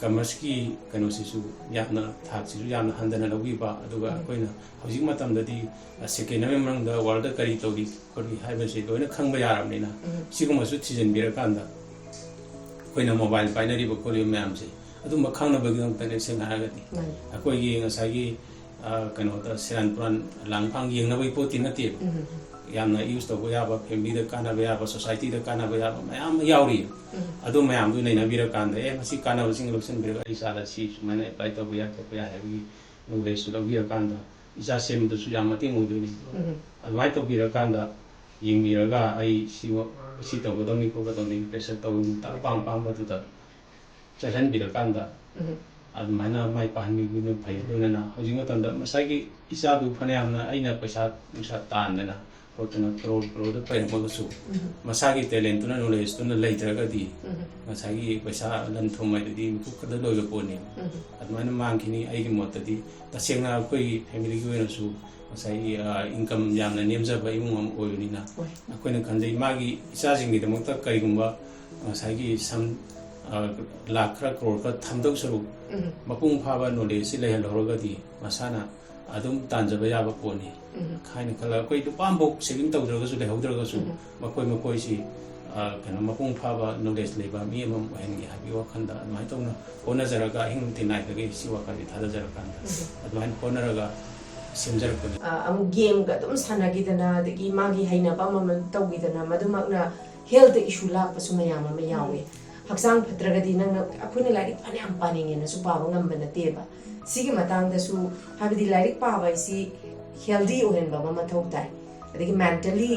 ꯀꯃꯔꯁꯀꯤ ꯀꯩꯅꯣꯁꯤꯁꯨ ꯌꯥꯝꯅ, ꯊꯥꯛꯁꯤꯁꯨ ꯌꯥꯝꯅ ꯍꯟꯊꯅ ꯂꯧꯕꯤꯕ, ꯑꯗꯨꯒ ꯎꯝ꯫ ꯑꯩꯈꯣꯏꯅ ꯍꯧꯖꯤꯛ ꯃꯇꯝꯗꯗꯤ, ꯑ, ꯁꯦꯀꯦꯟ ꯑꯃꯒꯤ ꯃꯅꯨꯡꯗ ꯋꯥꯔꯜꯗ ꯀꯔꯤ ꯇꯧꯔꯤ ꯈꯣꯠꯂꯤ ꯍꯥꯏꯕꯁꯤ ꯂꯣꯏꯅ ꯈꯪꯕ ꯌꯥꯔꯕꯅꯤꯅ ꯎꯝ꯫ ꯁꯤꯒꯨꯝꯕꯁꯨ ꯊꯤꯖꯤꯟꯕꯤꯔꯀꯥꯟꯗ ꯑꯩꯈꯣꯏꯅ ꯃꯣꯕꯥꯏꯜ ꯄꯥꯏꯅꯔꯤꯕ ꯈꯣꯠꯂꯤꯕ ꯃꯌꯥꯝꯁꯦ ꯑꯗꯨꯝꯕ ꯈꯪꯅꯕꯒꯤꯗꯃꯛꯇꯅꯦ, ꯁꯦꯡꯅ ꯍꯥꯏꯔꯒꯗꯤ꯫ ꯃꯥꯅꯤ꯫ ꯑꯩꯈꯣꯏꯒꯤ ꯉꯁꯥꯏꯒꯤ, ꯑ, ꯀꯩꯅꯣꯗ ꯁꯦꯔꯥꯟ ꯇꯨꯔꯥꯟ ꯂꯥꯡꯐꯥꯡ ꯌꯦꯡꯅꯕꯒꯤ ꯄꯣꯠꯇꯤ ꯅꯠꯇꯦꯕ꯫ ꯎꯝ꯫ ꯌꯥꯝꯅ ꯌꯨꯁ ꯇꯧꯕ ꯌꯥꯕ, ꯐꯦꯃꯤꯂꯤꯗ ꯀꯥꯟꯅꯕ ꯌꯥꯕ, ꯁꯣꯁꯥꯏꯇꯤꯗ ꯀꯥꯟꯅꯕ ꯌꯥꯕ ꯃꯌꯥꯝ ꯑꯃ ꯌꯥꯎꯔꯤ꯫ ꯎꯝ꯫ ꯑꯗꯨ ꯃꯌꯥꯝꯗꯨ ꯅꯩꯅꯕꯤꯔꯀꯥꯟꯗ, ꯑꯦ, ꯃꯁꯤ ꯀꯥꯟꯅꯕꯁꯤꯡ ꯂꯧꯁꯤꯟꯕꯤꯔꯒ ꯑꯩ ꯏꯆꯥꯗ ꯁꯤ ꯁꯨꯃꯥꯏꯅ ꯑꯦꯄ꯭ꯂꯥꯏ ꯇꯧꯕ ꯌꯥꯏ, ꯈꯣꯠꯄ ꯌꯥꯏ ꯍꯥꯏꯕꯒꯤ ꯅꯣꯂꯦꯖꯇꯨ ꯂꯧꯕꯤꯔꯀꯥꯟꯗ ꯏꯆꯥ ꯁꯦꯝꯕꯗꯁꯨ ꯌꯥꯝ ꯃꯇꯦꯡ ꯑꯣꯏꯗꯣꯏꯅꯤ꯫ ꯎꯝ꯫ ꯑꯗꯨꯃꯥꯏꯅ ꯇꯧꯕꯤꯔꯀꯥꯟꯗ ꯌꯦꯡꯕꯤꯔꯒ ꯑꯩ ꯁꯤ, ꯁꯤ ꯇꯧꯒꯗꯧꯅꯤ, ꯈꯣꯠꯀꯗꯧꯅꯤ, ꯄ꯭ꯔꯦꯁꯔ ꯇꯧꯒꯅꯤ, ꯑꯄꯥꯝ ꯑꯄꯥꯝꯕꯗꯨꯗ ꯆꯠꯍꯟꯕꯤꯔꯀꯥꯟꯗ ꯎꯝ꯫ ꯑꯗꯨꯃꯥꯏꯅ ꯃꯥꯏ ꯄꯥꯛꯍꯟꯕꯤꯕꯗꯨꯅ ꯐꯩ꯫ ꯂꯣꯏꯅꯅ ꯍꯧꯖꯤꯛ ꯃꯇꯝꯗ ꯉꯁꯥꯏꯒꯤ ꯏꯆꯥꯗꯨ ꯐꯅꯌꯥꯝꯅ ꯑꯩꯅ ꯄꯩꯁꯥ ꯅꯨꯡꯁꯥ ꯇꯥꯟꯗꯅ ꯈꯣꯠꯇꯅ ꯀꯔꯣꯔ ꯀꯔꯣꯔꯗ ꯄꯩꯔꯝꯃꯒꯁꯨ, ꯃꯁꯥꯒꯤ ꯇꯦꯂꯦꯟꯠꯇꯨꯅ, ꯅꯣꯂꯦꯖꯇꯨꯅ ꯂꯩꯇ꯭ꯔꯒꯗꯤ ꯉꯁꯥꯏꯒꯤ ꯄꯩꯁꯥ, ꯂꯟ ꯊꯨꯝ ꯍꯥꯏꯗꯨꯗꯤ ꯃꯤꯀꯨꯞ ꯈꯛꯇ ꯂꯣꯏꯕ ꯄꯣꯠꯅꯤ꯫ ꯑꯗꯨꯃꯥꯏꯅ ꯃꯥꯡꯈꯤꯅꯤ꯫ ꯑꯩꯒꯤ ꯃꯣꯠꯇꯗꯤ, ꯇꯁꯦꯡꯅ ꯑꯩꯈꯣꯏꯒꯤ ꯐꯦꯃꯤꯂꯤꯒꯤ ꯑꯣꯏꯅꯁꯨ ꯉꯁꯥꯏꯒꯤ, ꯑ, ꯏꯟꯀꯝ ꯌꯥꯝꯅ ꯅꯦꯝꯖꯕ ꯏꯃꯨꯡ ꯑꯃ ꯑꯣꯏꯕꯅꯤꯅ, ꯍꯣꯏ꯫ ꯑꯩꯈꯣꯏꯅ ꯈꯟꯖꯩ, ꯃꯥꯒꯤ ꯏꯆꯥꯁꯤꯡꯒꯤꯗꯃꯛꯇ ꯀꯔꯤꯒꯨꯝꯕ ꯉꯁꯥꯏꯒꯤ ꯁꯝ, ꯑ, ꯂꯥꯛ ꯈꯔ, ꯀ꯭ꯔꯣꯔ ꯈꯔ ꯊꯝꯗꯧ ꯁꯔꯨꯛ, ꯎꯝ꯫ ꯃꯄꯨꯡ ꯐꯥꯕ ꯅꯣꯂꯦꯖꯁꯤ ꯂꯩꯍꯜꯍꯧꯔꯒꯗꯤ ꯃꯁꯥꯅ ꯑꯗꯨꯝ ꯇꯥꯟꯖꯕ ꯌꯥꯕ ꯄꯣꯠꯅꯤ ꯎꯝ꯫ ꯍꯥꯏꯅ ꯈꯜꯂꯒ, ꯑꯩꯈꯣꯏ ꯅꯨꯄꯥ ꯑꯃꯐꯥꯎ ꯁꯦꯚꯤꯡ ꯇꯧꯗ꯭ꯔꯒꯁꯨ, ꯂꯩꯍꯧꯗ꯭ꯔꯒꯁꯨ, ꯎꯝ꯫ ꯃꯈꯣꯏ ꯃꯈꯣꯏꯁꯤ, ꯑ, ꯀꯩꯅꯣ, ꯃꯄꯨꯡ ꯐꯥꯕ ꯅꯣꯂꯦꯖ ꯂꯩꯕ ꯃꯤ ꯑꯃꯃꯝ ꯑꯣꯏꯍꯟꯒꯦ ꯍꯥꯏꯕꯒꯤ ꯋꯥꯈꯜꯗ ꯑꯗꯨꯃꯥꯏꯅ ꯇꯧꯅ ꯍꯣꯠꯅꯖꯔꯒ, ꯑꯍꯤꯡ ꯅꯨꯡꯊꯤꯜ ꯅꯥꯏꯗꯒꯩ ꯁꯤ ꯋꯥꯈꯜꯁꯤ ꯊꯥꯗꯖꯔꯀꯥꯟꯗ, ꯎꯝ꯫ ꯑꯗꯨꯃꯥꯏꯅ ꯍꯣꯠꯅꯔꯒ ꯁꯦꯝꯖꯔꯛꯄꯅꯤ꯫ ꯑ, ꯑꯃꯨꯛ ꯒꯦꯝꯒ ꯑꯗꯨꯝ ꯁꯥꯟꯅꯈꯤꯗꯅ, ꯑꯗꯒꯤ ꯃꯥꯒꯤ ꯍꯩꯅꯕ ꯑꯃꯃꯝ ꯇꯧꯈꯤꯗꯅ, ꯃꯗꯨꯃꯛꯅ ꯍꯦꯜꯊ ꯏꯁꯨ ꯂꯥꯛꯄꯁꯨ ꯃꯌꯥꯝ ꯑꯃ ꯌꯥꯎꯋꯦ꯫ ꯍꯛꯆꯥꯡ ꯐꯠꯇ꯭ꯔꯒꯗꯤ ꯅꯪꯅ, ꯑꯩꯈꯣꯏꯅ ꯂꯥꯏꯔꯤꯛ ꯐꯅꯌꯥꯝ ꯄꯥꯅꯤꯡꯉꯦꯅꯁꯨ ꯄꯥꯕ ꯉꯝꯕ ꯅꯠꯇꯦꯕ꯫ ꯁꯤꯒꯤ ꯃꯇꯥꯡꯗꯁꯨ, ꯍꯥꯏꯕꯗꯤ ꯂꯥꯏꯔꯤꯛ ꯄꯥꯕ ꯍꯥꯏꯁꯤ ꯍꯦꯜꯗꯤ ꯑꯣꯏꯍꯟꯕ ꯑꯃ ꯃꯊꯧ ꯇꯥꯏ, ꯑꯗꯒꯤ ꯃꯦꯟꯇꯦꯜꯂꯤ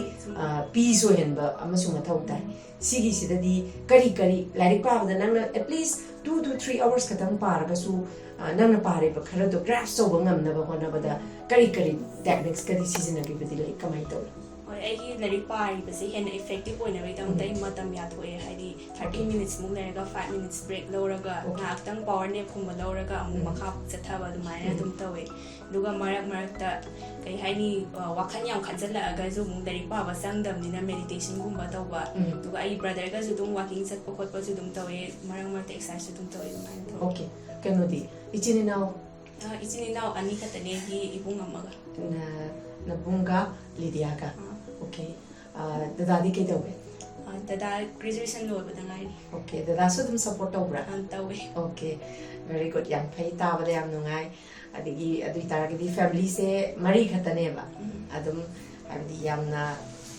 ꯄꯤꯁ ꯑꯣꯏꯍꯟꯕ ꯑꯃꯁꯨ ꯃꯊꯧ ꯇꯥꯏ꯫ ꯁꯤꯒꯤꯁꯤꯗꯗꯤ ꯀꯔꯤ ꯀꯔꯤ, ꯂꯥꯏꯔꯤꯛ ꯄꯥꯕꯗ ꯅꯪꯅ at least two to three hours ꯈꯛꯇꯪ ꯄꯥꯔꯒꯁꯨ, ꯑ, ꯅꯪꯅ ꯄꯥꯔꯤꯕ ꯈꯔꯗꯣ ꯒ꯭ꯔꯥꯁ ꯇꯧꯕ ꯉꯝꯅꯕ ꯍꯣꯠꯅꯕꯗ ꯀꯔꯤ ꯀꯔꯤ ꯇꯦꯛꯅꯤꯛꯁꯀꯗꯤ ꯁꯤꯖꯤꯟꯅꯕꯤꯕꯗꯤ ꯂꯩ? ꯀꯃꯥꯏꯅ ꯇꯧꯏ? ꯍꯣꯏ, ꯑꯩꯒꯤ ꯂꯥꯏꯔꯤꯛ ꯄꯥꯔꯤꯕꯁꯦ ꯍꯦꯟꯅ ꯏꯐꯦꯛꯇꯤꯞ ꯑꯣꯏꯅꯕꯒꯤꯗꯃꯛꯇ ꯎꯝ꯫ ꯑꯩ ꯃꯇꯝ ꯌꯥꯊꯣꯛꯑꯦ꯫ ꯍꯥꯏꯗꯤ, ꯊꯥꯔꯇꯤ ꯃꯤꯅꯤꯠꯁꯃꯨꯛ ꯂꯩꯔꯒ ꯐꯥꯏꯚ ꯃꯤꯅꯤꯠꯁ ꯕ꯭ꯔꯦꯛ ꯂꯧꯔꯒ, ꯑꯣꯀꯦ꯫ ꯉꯥꯏꯍꯥꯛꯇꯪ ꯄꯥꯋꯔ ꯅꯦꯞꯀꯨꯝꯕ ꯂꯧꯔꯒ ꯑꯃꯨꯛ ꯎꯝ꯫ ꯃꯈꯥ ꯆꯠꯊꯕ ꯑꯗꯨꯃꯥꯏꯅ ꯎꯝ꯫ ꯑꯗꯨꯝ ꯇꯧꯋꯦ꯫ ꯑꯗꯨꯒ ꯃꯔꯛ ꯃꯔꯛꯇ, ꯀꯩ ꯍꯥꯏꯅꯤ, ꯑ, ꯋꯥꯈꯜ ꯌꯥꯝ ꯈꯟꯖꯜꯂꯛꯑꯒꯁꯨ ꯑꯃꯨꯛ ꯂꯥꯏꯔꯤꯛ ꯄꯥꯕ ꯆꯪꯗꯕꯅꯤꯅ ꯃꯦꯗꯤꯇꯦꯁꯟꯒꯨꯝꯕ ꯇꯧꯕ꯫ ꯎꯝ꯫ ꯑꯗꯨꯒ ꯑꯩ ꯕ꯭ꯔꯗꯔꯒꯁꯨ ꯑꯗꯨꯝ ꯋꯥꯀꯤꯡ ꯆꯠꯄ ꯈꯣꯠꯄꯁꯨ ꯑꯗꯨꯝ ꯇꯧꯋꯦ, ꯃꯔꯛ ꯃꯔꯛꯇ ꯑꯦꯛꯁꯔꯁꯥꯏꯁꯁꯨ ꯑꯗꯨꯝ ꯇꯧꯋꯦ, ꯑꯗꯨꯃꯥꯏꯅ ꯇꯧꯋꯦ꯫ ꯑꯣꯀꯦ꯫ ꯀꯩꯅꯣꯗꯤ, ꯏꯆꯤꯟ ꯏꯅꯥꯎ? ꯑ, ꯏꯆꯤꯟ ꯏꯅꯥꯎ ꯑꯅꯤ ꯈꯛꯇꯅꯦ, ꯑꯩꯒꯤ ꯏꯕꯨꯡ ꯑꯃꯒ꯫ ꯅ-, ꯅꯕꯨꯡꯒ ꯂꯤꯗꯤꯌꯥꯒ? ꯑꯥ꯫ ꯑꯣꯀꯦ꯫ ꯑ, ꯗꯗꯥꯗꯤ ꯀꯩꯗꯧꯋꯦ? ꯑ, ꯗꯗꯥ ꯒ꯭ꯔꯦꯖꯨꯑꯦꯁꯟ ꯂꯣꯏꯕꯗ ꯉꯥꯏꯔꯤ꯫ ꯑꯣꯀꯦ, ꯗꯗꯥꯁꯨ ꯑꯗꯨꯝ ꯁꯞꯄꯣꯔꯠ ꯇꯧꯕ꯭ꯔꯥ? ꯑ, ꯇꯧꯋꯦ꯫ ꯑꯣꯀꯦ, very good, ꯌꯥꯝ ꯐꯩ, ꯇꯥꯕꯗ ꯌꯥꯝ ꯅꯨꯡꯉꯥꯏ꯫ ꯑꯗꯒꯤ ꯑꯗꯨ ꯑꯣꯏꯇꯥꯔꯒꯗꯤ ꯐꯦꯃꯤꯂꯤꯁꯦ ꯃꯔꯤ ꯈꯛꯇꯅꯦꯕ, ꯎꯝ꯫ ꯑꯗꯨꯝ ꯍꯥꯏꯕꯗꯤ ꯌꯥꯝꯅ,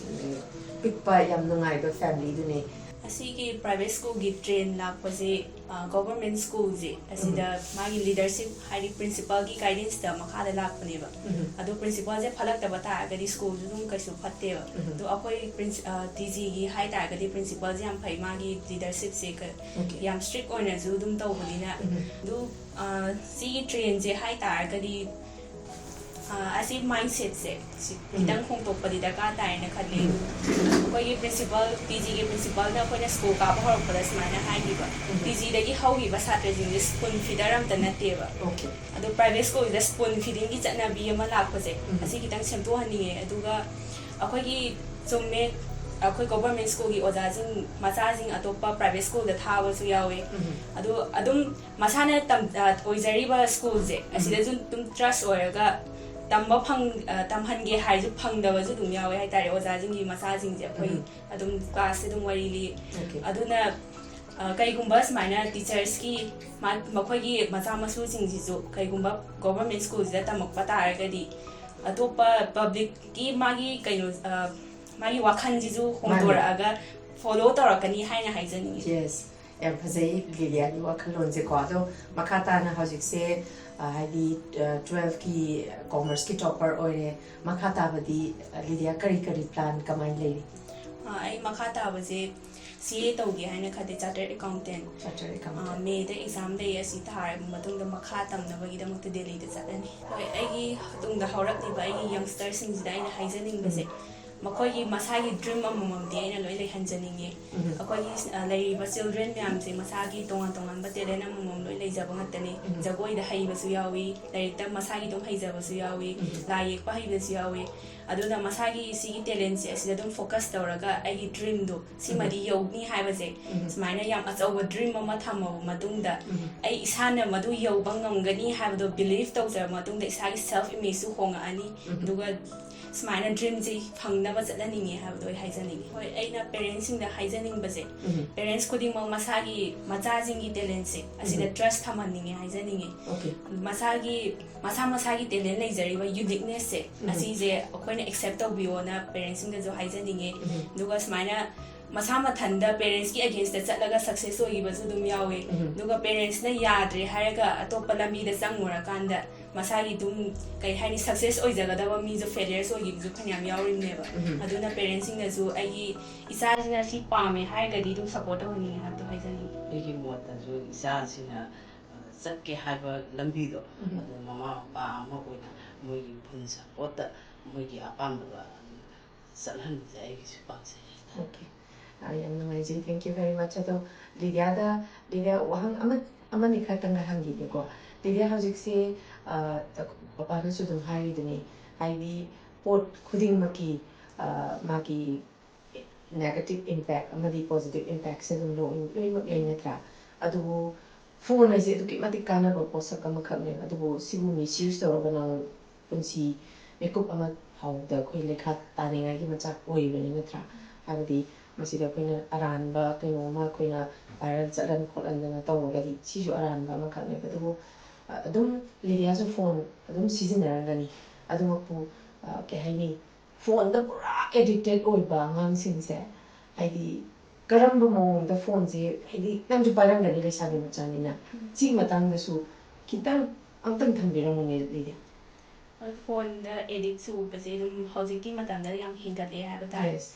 ꯎꯝ, ꯄꯤꯛꯄ, ꯌꯥꯝ ꯅꯨꯡꯉꯥꯏꯕ ꯐꯦꯃꯤꯂꯤꯗꯨꯅꯦ꯫ ꯑꯁꯤꯒꯤ ꯄ꯭ꯔꯥꯏꯚꯦꯠ ꯁ꯭ꯀꯨꯜꯒꯤ ꯇ꯭ꯔꯦꯟ ꯂꯥꯛꯄꯁꯦ, ꯑ, ꯒꯣꯚꯔꯟꯃꯦꯟꯠ ꯁ꯭ꯀꯨꯜꯁꯦ ꯑꯁꯤꯗ ꯎꯝ꯫ ꯃꯥꯒꯤ ꯂꯤꯗꯔꯁꯤꯞ, ꯍꯥꯏꯗꯤ ꯄ꯭ꯔꯤꯟꯁꯤꯄꯥꯜꯒꯤ ꯒꯥꯏꯗꯦꯟꯁꯇ ꯃꯈꯥꯗ ꯂꯥꯛꯄꯅꯦꯕ꯫ ꯎꯝ꯫ ꯑꯗꯣ ꯄ꯭ꯔꯤꯟꯁꯤꯄꯥꯜꯁꯦ ꯐꯠꯂꯛꯇꯕ ꯇꯥꯔꯒꯗꯤ ꯁ꯭ꯀꯨꯜꯁꯨ ꯑꯗꯨꯝ ꯀꯩꯁꯨ ꯐꯠꯇꯦꯕ꯫ ꯎꯝ꯫ ꯑꯗꯣ ꯑꯩꯈꯣꯏ ꯄ꯭ꯔꯤꯟꯁ-, ꯑ, ꯇꯤ ꯖꯤꯒꯤ ꯍꯥꯏ ꯇꯥꯔꯒꯗꯤ ꯄ꯭ꯔꯤꯟꯁꯤꯄꯥꯜꯁꯦ ꯌꯥꯝ ꯐꯩ, ꯃꯥꯒꯤ ꯂꯤꯗꯔꯁꯤꯞꯁꯦ ꯀ-, ꯑꯣꯀꯦ꯫ ꯌꯥꯝ ꯁ꯭ꯇꯔꯤꯛ ꯑꯣꯏꯅꯁꯨ ꯑꯗꯨꯝ ꯇꯧꯕꯅꯤꯅ꯫ ꯎꯝ꯫ ꯑꯗꯨ, ꯑ, ꯁꯤꯒꯤ ꯇ꯭ꯔꯦꯟꯁꯦ ꯍꯥꯏ ꯇꯥꯔꯒꯗꯤ ꯑꯁꯤ ꯃꯥꯏꯟꯁꯦꯠꯁꯦ ꯁꯤ ꯈꯤꯇꯪ ꯍꯣꯡꯗꯣꯛꯄꯗꯤ ꯗꯔꯀꯥꯔ ꯇꯥꯏꯌꯦꯅ ꯈꯜꯂꯤ꯫ ꯑꯩꯈꯣꯏꯒꯤ ꯄ꯭ꯔꯤꯟꯁꯤꯄꯜ, ꯇꯤ ꯖꯤꯒꯤ ꯄ꯭ꯔꯤꯟꯁꯤꯄꯜꯅ ꯑꯩꯈꯣꯏꯅ ꯁ꯭ꯀꯨꯜ ꯀꯥꯕ ꯍꯧꯔꯛꯄꯗ ꯁꯨꯃꯥꯏꯅ ꯍꯥꯏꯈꯤꯕ, "ꯇꯤ ꯖꯤꯗꯒꯤ ꯍꯧꯈꯤꯕ ꯁꯥꯇ꯭ꯔꯁꯤꯡꯁꯦ ꯁ꯭ꯄꯨꯟ ꯐꯤꯗꯔ ꯑꯝꯇ ꯅꯠꯇꯦꯕ꯫ ꯑꯗꯣ ꯄ꯭ꯔꯥꯏꯚꯦꯠ ꯁ꯭ꯀꯨꯜꯁꯤꯗ ꯁ꯭ꯄꯨꯟ ꯐꯤꯗꯤꯡꯒꯤ ꯆꯠꯅꯕꯤ ꯑꯃ ꯂꯥꯛꯄꯁꯦ, ꯑꯁꯤ ꯈꯤꯇꯪ ꯁꯦꯝꯗꯣꯛꯍꯟꯅꯤꯡꯉꯦ꯫ ꯑꯗꯨꯒ ꯑꯩꯈꯣꯏꯒꯤ ꯆꯨꯝꯃꯦ, ꯑꯩꯈꯣꯏ ꯒꯣꯚꯔꯟꯃꯦꯟ ꯁ꯭ꯀꯨꯜꯒꯤ ꯑꯣꯖꯥꯁꯤꯡ ꯃꯆꯥꯁꯤꯡ ꯑꯇꯣꯞꯄ ꯄ꯭ꯔꯥꯏꯚꯦꯠ ꯁ꯭ꯀꯨꯜꯗ ꯊꯥꯕꯁꯨ ꯌꯥꯎꯋꯦ꯫ ꯑꯗꯣ ꯑꯗꯨꯝ ꯃꯁꯥꯅ ꯇꯝ-, ꯑ, ꯑꯣꯏꯖꯔꯤꯕ ꯁ꯭ꯀꯨꯜꯁꯦ, ꯑꯁꯤꯗꯁꯨ ꯑꯗꯨꯝ ꯇ꯭ꯔꯁ ꯑꯣꯏꯔꯒ ꯇꯝꯕ ꯐꯪ-, ꯑ, ꯇꯝꯍꯟꯒꯦ ꯍꯥꯏꯔꯁꯨ ꯐꯪꯗꯕꯁꯨ ꯑꯗꯨꯝ ꯌꯥꯎꯋꯦ ꯍꯥꯏꯇꯥꯔꯦ꯫ ꯑꯣꯖꯥꯁꯤꯡꯒꯤ ꯃꯆꯥꯁꯤꯡꯁꯦ ꯑꯩꯈꯣꯏ ꯑꯗꯨꯝ ꯀ꯭ꯂꯥꯁꯁꯦ ꯑꯗꯨꯝ ꯋꯥꯔꯤ ꯂꯤ꯫ ꯑꯗꯨꯅ, ꯑ, ꯀꯩꯒꯨꯝꯕ ꯁꯨꯃꯥꯏꯅ ꯇꯤꯆꯔꯁꯀꯤ ꯃꯥ-, ꯃꯈꯣꯏꯒꯤ ꯃꯆꯥ ꯃꯁꯨꯁꯤꯡꯁꯤꯁꯨ ꯀꯩꯒꯨꯝꯕ ꯒꯣꯚꯔꯟꯃꯦꯟ ꯁ꯭ꯀꯨꯜꯁꯤꯗ ꯇꯝꯃꯛꯄ ꯇꯥꯔꯒꯗꯤ ꯑꯇꯣꯞꯄ ꯄꯕ꯭ꯂꯤꯛꯀꯤ ꯃꯥꯒꯤ ꯀꯩꯅꯣ, ꯑ, ꯃꯥꯒꯤ ꯋꯥꯈꯜꯁꯤꯁꯨ ꯍꯣꯡꯗꯣꯔꯛꯑꯒ ꯐꯣꯂꯣ ꯇꯧꯔꯛꯀꯅꯤ ꯍꯥꯏꯅ ꯍꯥꯏꯖꯅꯤꯡꯉꯤ꯫ ꯌꯦꯁ, ꯌꯥꯝ ꯐꯖꯩ ꯂꯤꯂꯤꯌꯥꯒꯤ ꯋꯥꯈꯜꯂꯣꯟꯁꯦꯀꯣ꯫ ꯑꯗꯣ ꯃꯈꯥ ꯇꯥꯅ ꯍꯧꯖꯤꯛꯁꯦ, ꯑ, ꯍꯥꯏꯗꯤ, ꯑ, ꯇꯨꯋꯦꯜꯐꯀꯤ ꯀꯣꯃꯔꯁꯀꯤ ꯇꯣꯄꯔ ꯑꯣꯏꯔꯦ꯫ ꯃꯈꯥ ꯇꯥꯕꯗꯤ, ꯑ, ꯂꯤꯂꯤꯌꯥ ꯀꯔꯤ ꯀꯔꯤ ꯄ꯭ꯂꯥꯟ ꯀꯃꯥꯏꯅ ꯂꯩꯔꯤ? ꯑ, ꯑꯩ ꯃꯈꯥ ꯇꯥꯕꯁꯦ ꯁꯤ ꯑꯦ ꯇꯧꯒꯦ ꯍꯥꯏꯅ ꯈꯜꯂꯦ, ꯆꯥꯔꯇꯔ ꯑꯦꯀꯥꯎꯟꯇꯦꯟ꯫ Charter accountant. ꯑ, ꯃꯦꯗ ꯑꯦꯛꯖꯥꯝ ꯂꯩ, ꯑꯁꯤ ꯊꯥꯔꯕ ꯃꯇꯨꯡꯗ ꯃꯈꯥ ꯇꯝꯅꯕꯒꯤꯗꯃꯛꯇ ꯗꯦꯜꯂꯤꯗ ꯆꯠꯂꯅꯤ꯫ ꯍꯣꯏ, ꯑꯩꯒꯤ ꯇꯨꯡꯗ ꯍꯧꯔꯛꯂꯤꯕ ꯑꯩꯒꯤ ꯌꯪꯁꯇꯔꯁꯤꯡꯁꯤꯗ ꯑꯩꯅ ꯍꯥꯏꯖꯅꯤꯡꯕꯁꯦ, ꯃꯈꯣꯏꯒꯤ ꯃꯁꯥꯒꯤ ꯗ꯭ꯔꯤꯝ ꯑꯃꯃꯝꯗꯤ ꯑꯩꯅ ꯂꯣꯏ ꯂꯩꯍꯟꯖꯅꯤꯡꯉꯤ꯫ ꯑꯩꯈꯣꯏꯒꯤ, ꯑ, ꯂꯩꯔꯤꯕ ꯆꯤꯜꯗ꯭ꯔꯦꯟ ꯃꯌꯥꯝꯁꯦ ꯃꯁꯥꯒꯤ ꯇꯣꯉꯥꯟ ꯇꯣꯉꯥꯟꯕ ꯇꯦꯂꯦꯟ ꯑꯃꯃꯝ ꯂꯣꯏ ꯂꯩꯖꯕ ꯉꯥꯛꯇꯅꯤ꯫ ꯖꯒꯣꯏꯗ ꯍꯩꯕꯁꯨ ꯌꯥꯎꯏ, ꯂꯥꯏꯔꯤꯛꯇ ꯃꯁꯥꯒꯤ ꯑꯗꯨꯝ ꯍꯩꯖꯕꯁꯨ ꯌꯥꯎꯏ, ꯂꯥꯏ ꯌꯦꯛꯄ ꯍꯩꯕꯁꯨ ꯌꯥꯎꯏ꯫ ꯑꯗꯨꯅ ꯃꯁꯥꯒꯤ ꯁꯤꯒꯤ ꯇꯦꯂꯦꯟꯁꯦ ꯑꯁꯤꯗ ꯑꯗꯨꯝ ꯐꯣꯀꯁ ꯇꯧꯔꯒ ꯑꯩꯒꯤ ꯗ꯭ꯔꯤꯝꯗꯣ ꯁꯤꯃꯗꯤ ꯌꯧꯅꯤ ꯍꯥꯏꯕꯁꯦ, ꯁꯨꯃꯥꯏꯅ ꯌꯥꯝ ꯑꯆꯧꯕ ꯗ꯭ꯔꯤꯝ ꯑꯃ ꯊꯝꯃꯕ ꯃꯇꯨꯡꯗ, ꯑꯩ ꯏꯁꯥꯅ ꯃꯗꯨ ꯌꯧꯕ ꯉꯝꯒꯅꯤ ꯍꯥꯏꯕꯗꯣ ꯕꯤꯂꯤꯐ ꯇꯧꯖꯔꯕ ꯃꯇꯨꯡꯗ ꯏꯁꯥꯒꯤ ꯁꯦꯜꯐ ꯏꯃꯦꯖꯁꯨ ꯍꯣꯡꯉꯛꯑꯅꯤ꯫ ꯑꯗꯨꯒ ꯁꯨꯃꯥꯏꯅ ꯗ꯭ꯔꯤꯝꯁꯦ ꯐꯪꯅꯕ ꯆꯠꯍꯟꯅꯤꯡꯉꯦ ꯍꯥꯏꯕꯗꯣ ꯑꯩ ꯍꯥꯏꯖꯅꯤꯡꯉꯤ꯫ ꯍꯣꯏ, ꯑꯩꯅ ꯄꯦꯔꯦꯟꯁꯁꯤꯡꯗ ꯍꯥꯏꯖꯅꯤꯡꯕꯁꯦ, ꯄꯦꯔꯦꯟꯁ ꯈꯨꯗꯤꯡꯃꯛ ꯃꯁꯥꯒꯤ ꯃꯆꯥꯁꯤꯡꯒꯤ ꯇꯦꯂꯦꯟꯁꯦ ꯑꯁꯤꯗ ꯇ꯭ꯔꯁ ꯊꯝꯍꯟꯅꯤꯡꯉꯦ ꯍꯥꯏꯖꯅꯤꯡꯉꯤ꯫ ꯃꯁꯥꯒꯤ, ꯃꯁꯥ ꯃꯁꯥꯒꯤ ꯇꯦꯂꯦꯟ ꯂꯩꯖꯔꯤꯕ ꯌꯨꯅꯤꯛꯅꯦꯁꯁꯦ, ꯑꯁꯤꯁꯦ ꯑꯩꯈꯣꯏꯅ ꯑꯦꯛꯁꯦꯞ ꯇꯧꯕꯤꯌꯣꯅ ꯄꯦꯔꯦꯟꯁꯁꯤꯡꯗꯁꯨ ꯍꯥꯏꯖꯅꯤꯡꯉꯤ꯫ ꯑꯗꯨꯒ ꯁꯨꯃꯥꯏꯅ ꯃꯁꯥ ꯃꯊꯟꯗ ꯄꯦꯔꯦꯟꯁꯀꯤ ꯑꯒꯦꯟꯁꯇ ꯆꯠꯂꯒ ꯁꯛꯁꯦꯁ ꯑꯣꯏꯈꯤꯕꯁꯨ ꯑꯗꯨꯝ ꯌꯥꯎꯋꯤ꯫ ꯑꯗꯨꯒ ꯄꯦꯔꯦꯟꯁꯅ ꯌꯥꯗ꯭ꯔꯦ ꯍꯥꯏꯔꯒ ꯑꯇꯣꯞꯄ ꯂꯝꯕꯤꯗ ꯆꯪꯉꯨꯔꯀꯥꯟꯗ ꯃꯁꯥꯒꯤ ꯑꯗꯨꯝ, ꯀꯩ ꯍꯥꯏꯅꯤ, ꯁꯛꯁꯦꯁ ꯑꯣꯏꯖꯒꯗꯕ ꯃꯤꯁꯨ ꯐꯦꯂꯤꯌꯔꯁ ꯑꯣꯏꯈꯤꯕꯁꯨ ꯐꯅꯌꯥꯝ ꯌꯥꯎꯔꯤꯕꯅꯦꯕ꯫ ꯑꯗꯨꯅ ꯄꯦꯔꯦꯟꯁꯁꯤꯡꯅꯁꯨ ꯑꯩꯒꯤ ꯏꯆꯥꯁꯤꯅ ꯁꯤ ꯄꯥꯝꯃꯦ ꯍꯥꯏꯔꯒꯗꯤ ꯑꯗꯨꯝ ꯁꯞꯄꯣꯔꯠ ꯇꯧꯍꯟꯅꯤꯡꯉꯦ ꯍꯥꯏꯕꯗꯣ ꯍꯥꯏꯖꯅꯤꯡꯉꯤ꯫ ꯑꯩꯒꯤ ꯃꯣꯠꯇꯁꯨ ꯏꯆꯥꯁꯤꯅ, ꯑ, ꯆꯠꯀꯦ ꯍꯥꯏꯕ ꯂꯝꯕꯤꯗꯣ, ꯑꯗꯨ ꯃꯃꯥ ꯃꯄꯥ ꯑꯃ ꯑꯣꯏꯅ ꯃꯣꯏꯒꯤ ꯐꯨꯜ ꯁꯞꯄꯣꯔꯠꯇ ꯃꯣꯏꯒꯤ ꯑꯄꯥꯝꯕꯗꯣ ꯑꯗꯨꯝ ꯆꯠꯍꯟꯕꯁꯦ ꯑꯩꯒꯤꯁꯨ ꯄꯥꯝꯖꯩ꯫ Okay. ꯑꯥ, ꯌꯥꯝ ꯅꯨꯡꯉꯥꯏꯖꯩ, thank you very much. ꯑꯗꯣ ꯂꯤꯗꯤꯌꯥꯗ, ꯂꯤꯗꯤꯌꯥ, ꯋꯥꯍꯪ ꯑꯃ, ꯑꯃꯅꯤ ꯈꯛꯇꯪꯒ ꯍꯪꯈꯤꯒꯦꯀꯣ꯫ ꯂꯤꯗꯤꯌꯥ, ꯍꯧꯖꯤꯛꯁꯦ, ꯑꯥ, ꯄꯄꯥꯅꯁꯨ ꯑꯗꯨꯝ ꯍꯥꯏꯔꯤꯗꯨꯅꯤ, ꯍꯥꯏꯗꯤ ꯄꯣꯠ ꯈꯨꯗꯤꯡꯃꯛꯀꯤ, ꯑꯥ, ꯃꯥꯒꯤ negative impact ꯑꯃꯗꯤ positive impactꯁꯦ ꯑꯗꯨꯝ ꯂꯣꯏ-, ꯂꯣꯏꯅꯃꯛ ꯂꯩ, ꯅꯠꯇ꯭ꯔꯥ? ꯑꯗꯨꯕꯨ ꯐꯣꯟ ꯍꯥꯏꯁꯦ ꯑꯗꯨꯛꯀꯤ ꯃꯇꯤꯛ ꯀꯥꯟꯅꯕ ꯄꯣꯠꯁꯛ ꯑꯃꯈꯛꯅꯦꯕ, ꯑꯗꯨꯕꯨ ꯁꯤꯕꯨ misuse ꯇꯧꯔꯒ ꯅꯪ ꯄꯨꯟꯁꯤ ꯃꯤꯀꯨꯞ ꯑꯃ ꯐꯥꯎꯕꯗ ꯑꯩꯈꯣꯏ ꯂꯩꯈꯥ ꯇꯥꯅꯤꯡꯉꯥꯏꯒꯤ ꯃꯆꯥꯛ ꯑꯣꯏꯔꯤꯕꯅꯤ, ꯅꯠꯇ꯭ꯔꯥ? ꯍꯥꯏꯕꯗꯤ ꯃꯁꯤꯗ ꯑꯩꯈꯣꯏꯅ ꯑꯔꯥꯟꯕ ꯀꯩꯅꯣꯝꯃ ꯑꯩꯈꯣꯏꯅ viral ꯆꯠꯍꯟ ꯈꯣꯠꯍꯟꯗꯅ ꯇꯧꯔꯒꯗꯤ ꯁꯤꯁꯨ ꯑꯔꯥꯟꯕ ꯑꯃꯈꯛꯅꯦꯕ꯫ ꯑꯗꯨꯕꯨ, ꯑ, ꯑꯗꯨꯝ ꯂꯤꯗꯤꯌꯥꯁꯨ ꯐꯣꯟ ꯑꯗꯨꯝ ꯁꯤꯖꯤꯟꯅꯔꯝꯒꯅꯤ꯫ ꯑꯗꯨꯃꯛꯄꯨ, ꯑ, ꯀꯩ ꯍꯥꯏꯅꯤ, ꯐꯣꯟꯗ ꯄꯨꯔꯥ addicted ꯑꯣꯏꯕ ꯑꯉꯥꯡꯁꯤꯡꯁꯦ, ꯍꯥꯏꯗꯤ ꯀꯔꯝꯕ ꯃꯑꯣꯡꯗ ꯐꯣꯟꯁꯦ, ꯍꯥꯏꯗꯤ ꯅꯪꯁꯨ ꯄꯥꯏꯔꯝꯒꯅꯤ ꯂꯩꯁꯥꯕꯤ ꯃꯆꯥꯅꯤꯅ, ꯁꯤꯒꯤ ꯃꯇꯥꯡꯗꯁꯨ ꯈꯤꯇꯪ ꯑꯝꯇꯪ ꯊꯝꯕꯤꯔꯝꯃꯨꯅꯦ, ꯂꯤꯗꯤꯌꯥ꯫ ꯍꯣꯏ, ꯐꯣꯟꯗ ꯑꯦꯗꯤꯛ ꯆꯨꯕꯁꯦ ꯑꯗꯨꯝ ꯍꯧꯖꯤꯛꯀꯤ ꯃꯇꯝꯗ ꯌꯥꯝ ꯍꯦꯟꯒꯠꯂꯦ ꯍꯥꯏꯕ ꯇꯥꯔꯦ꯫ Yes.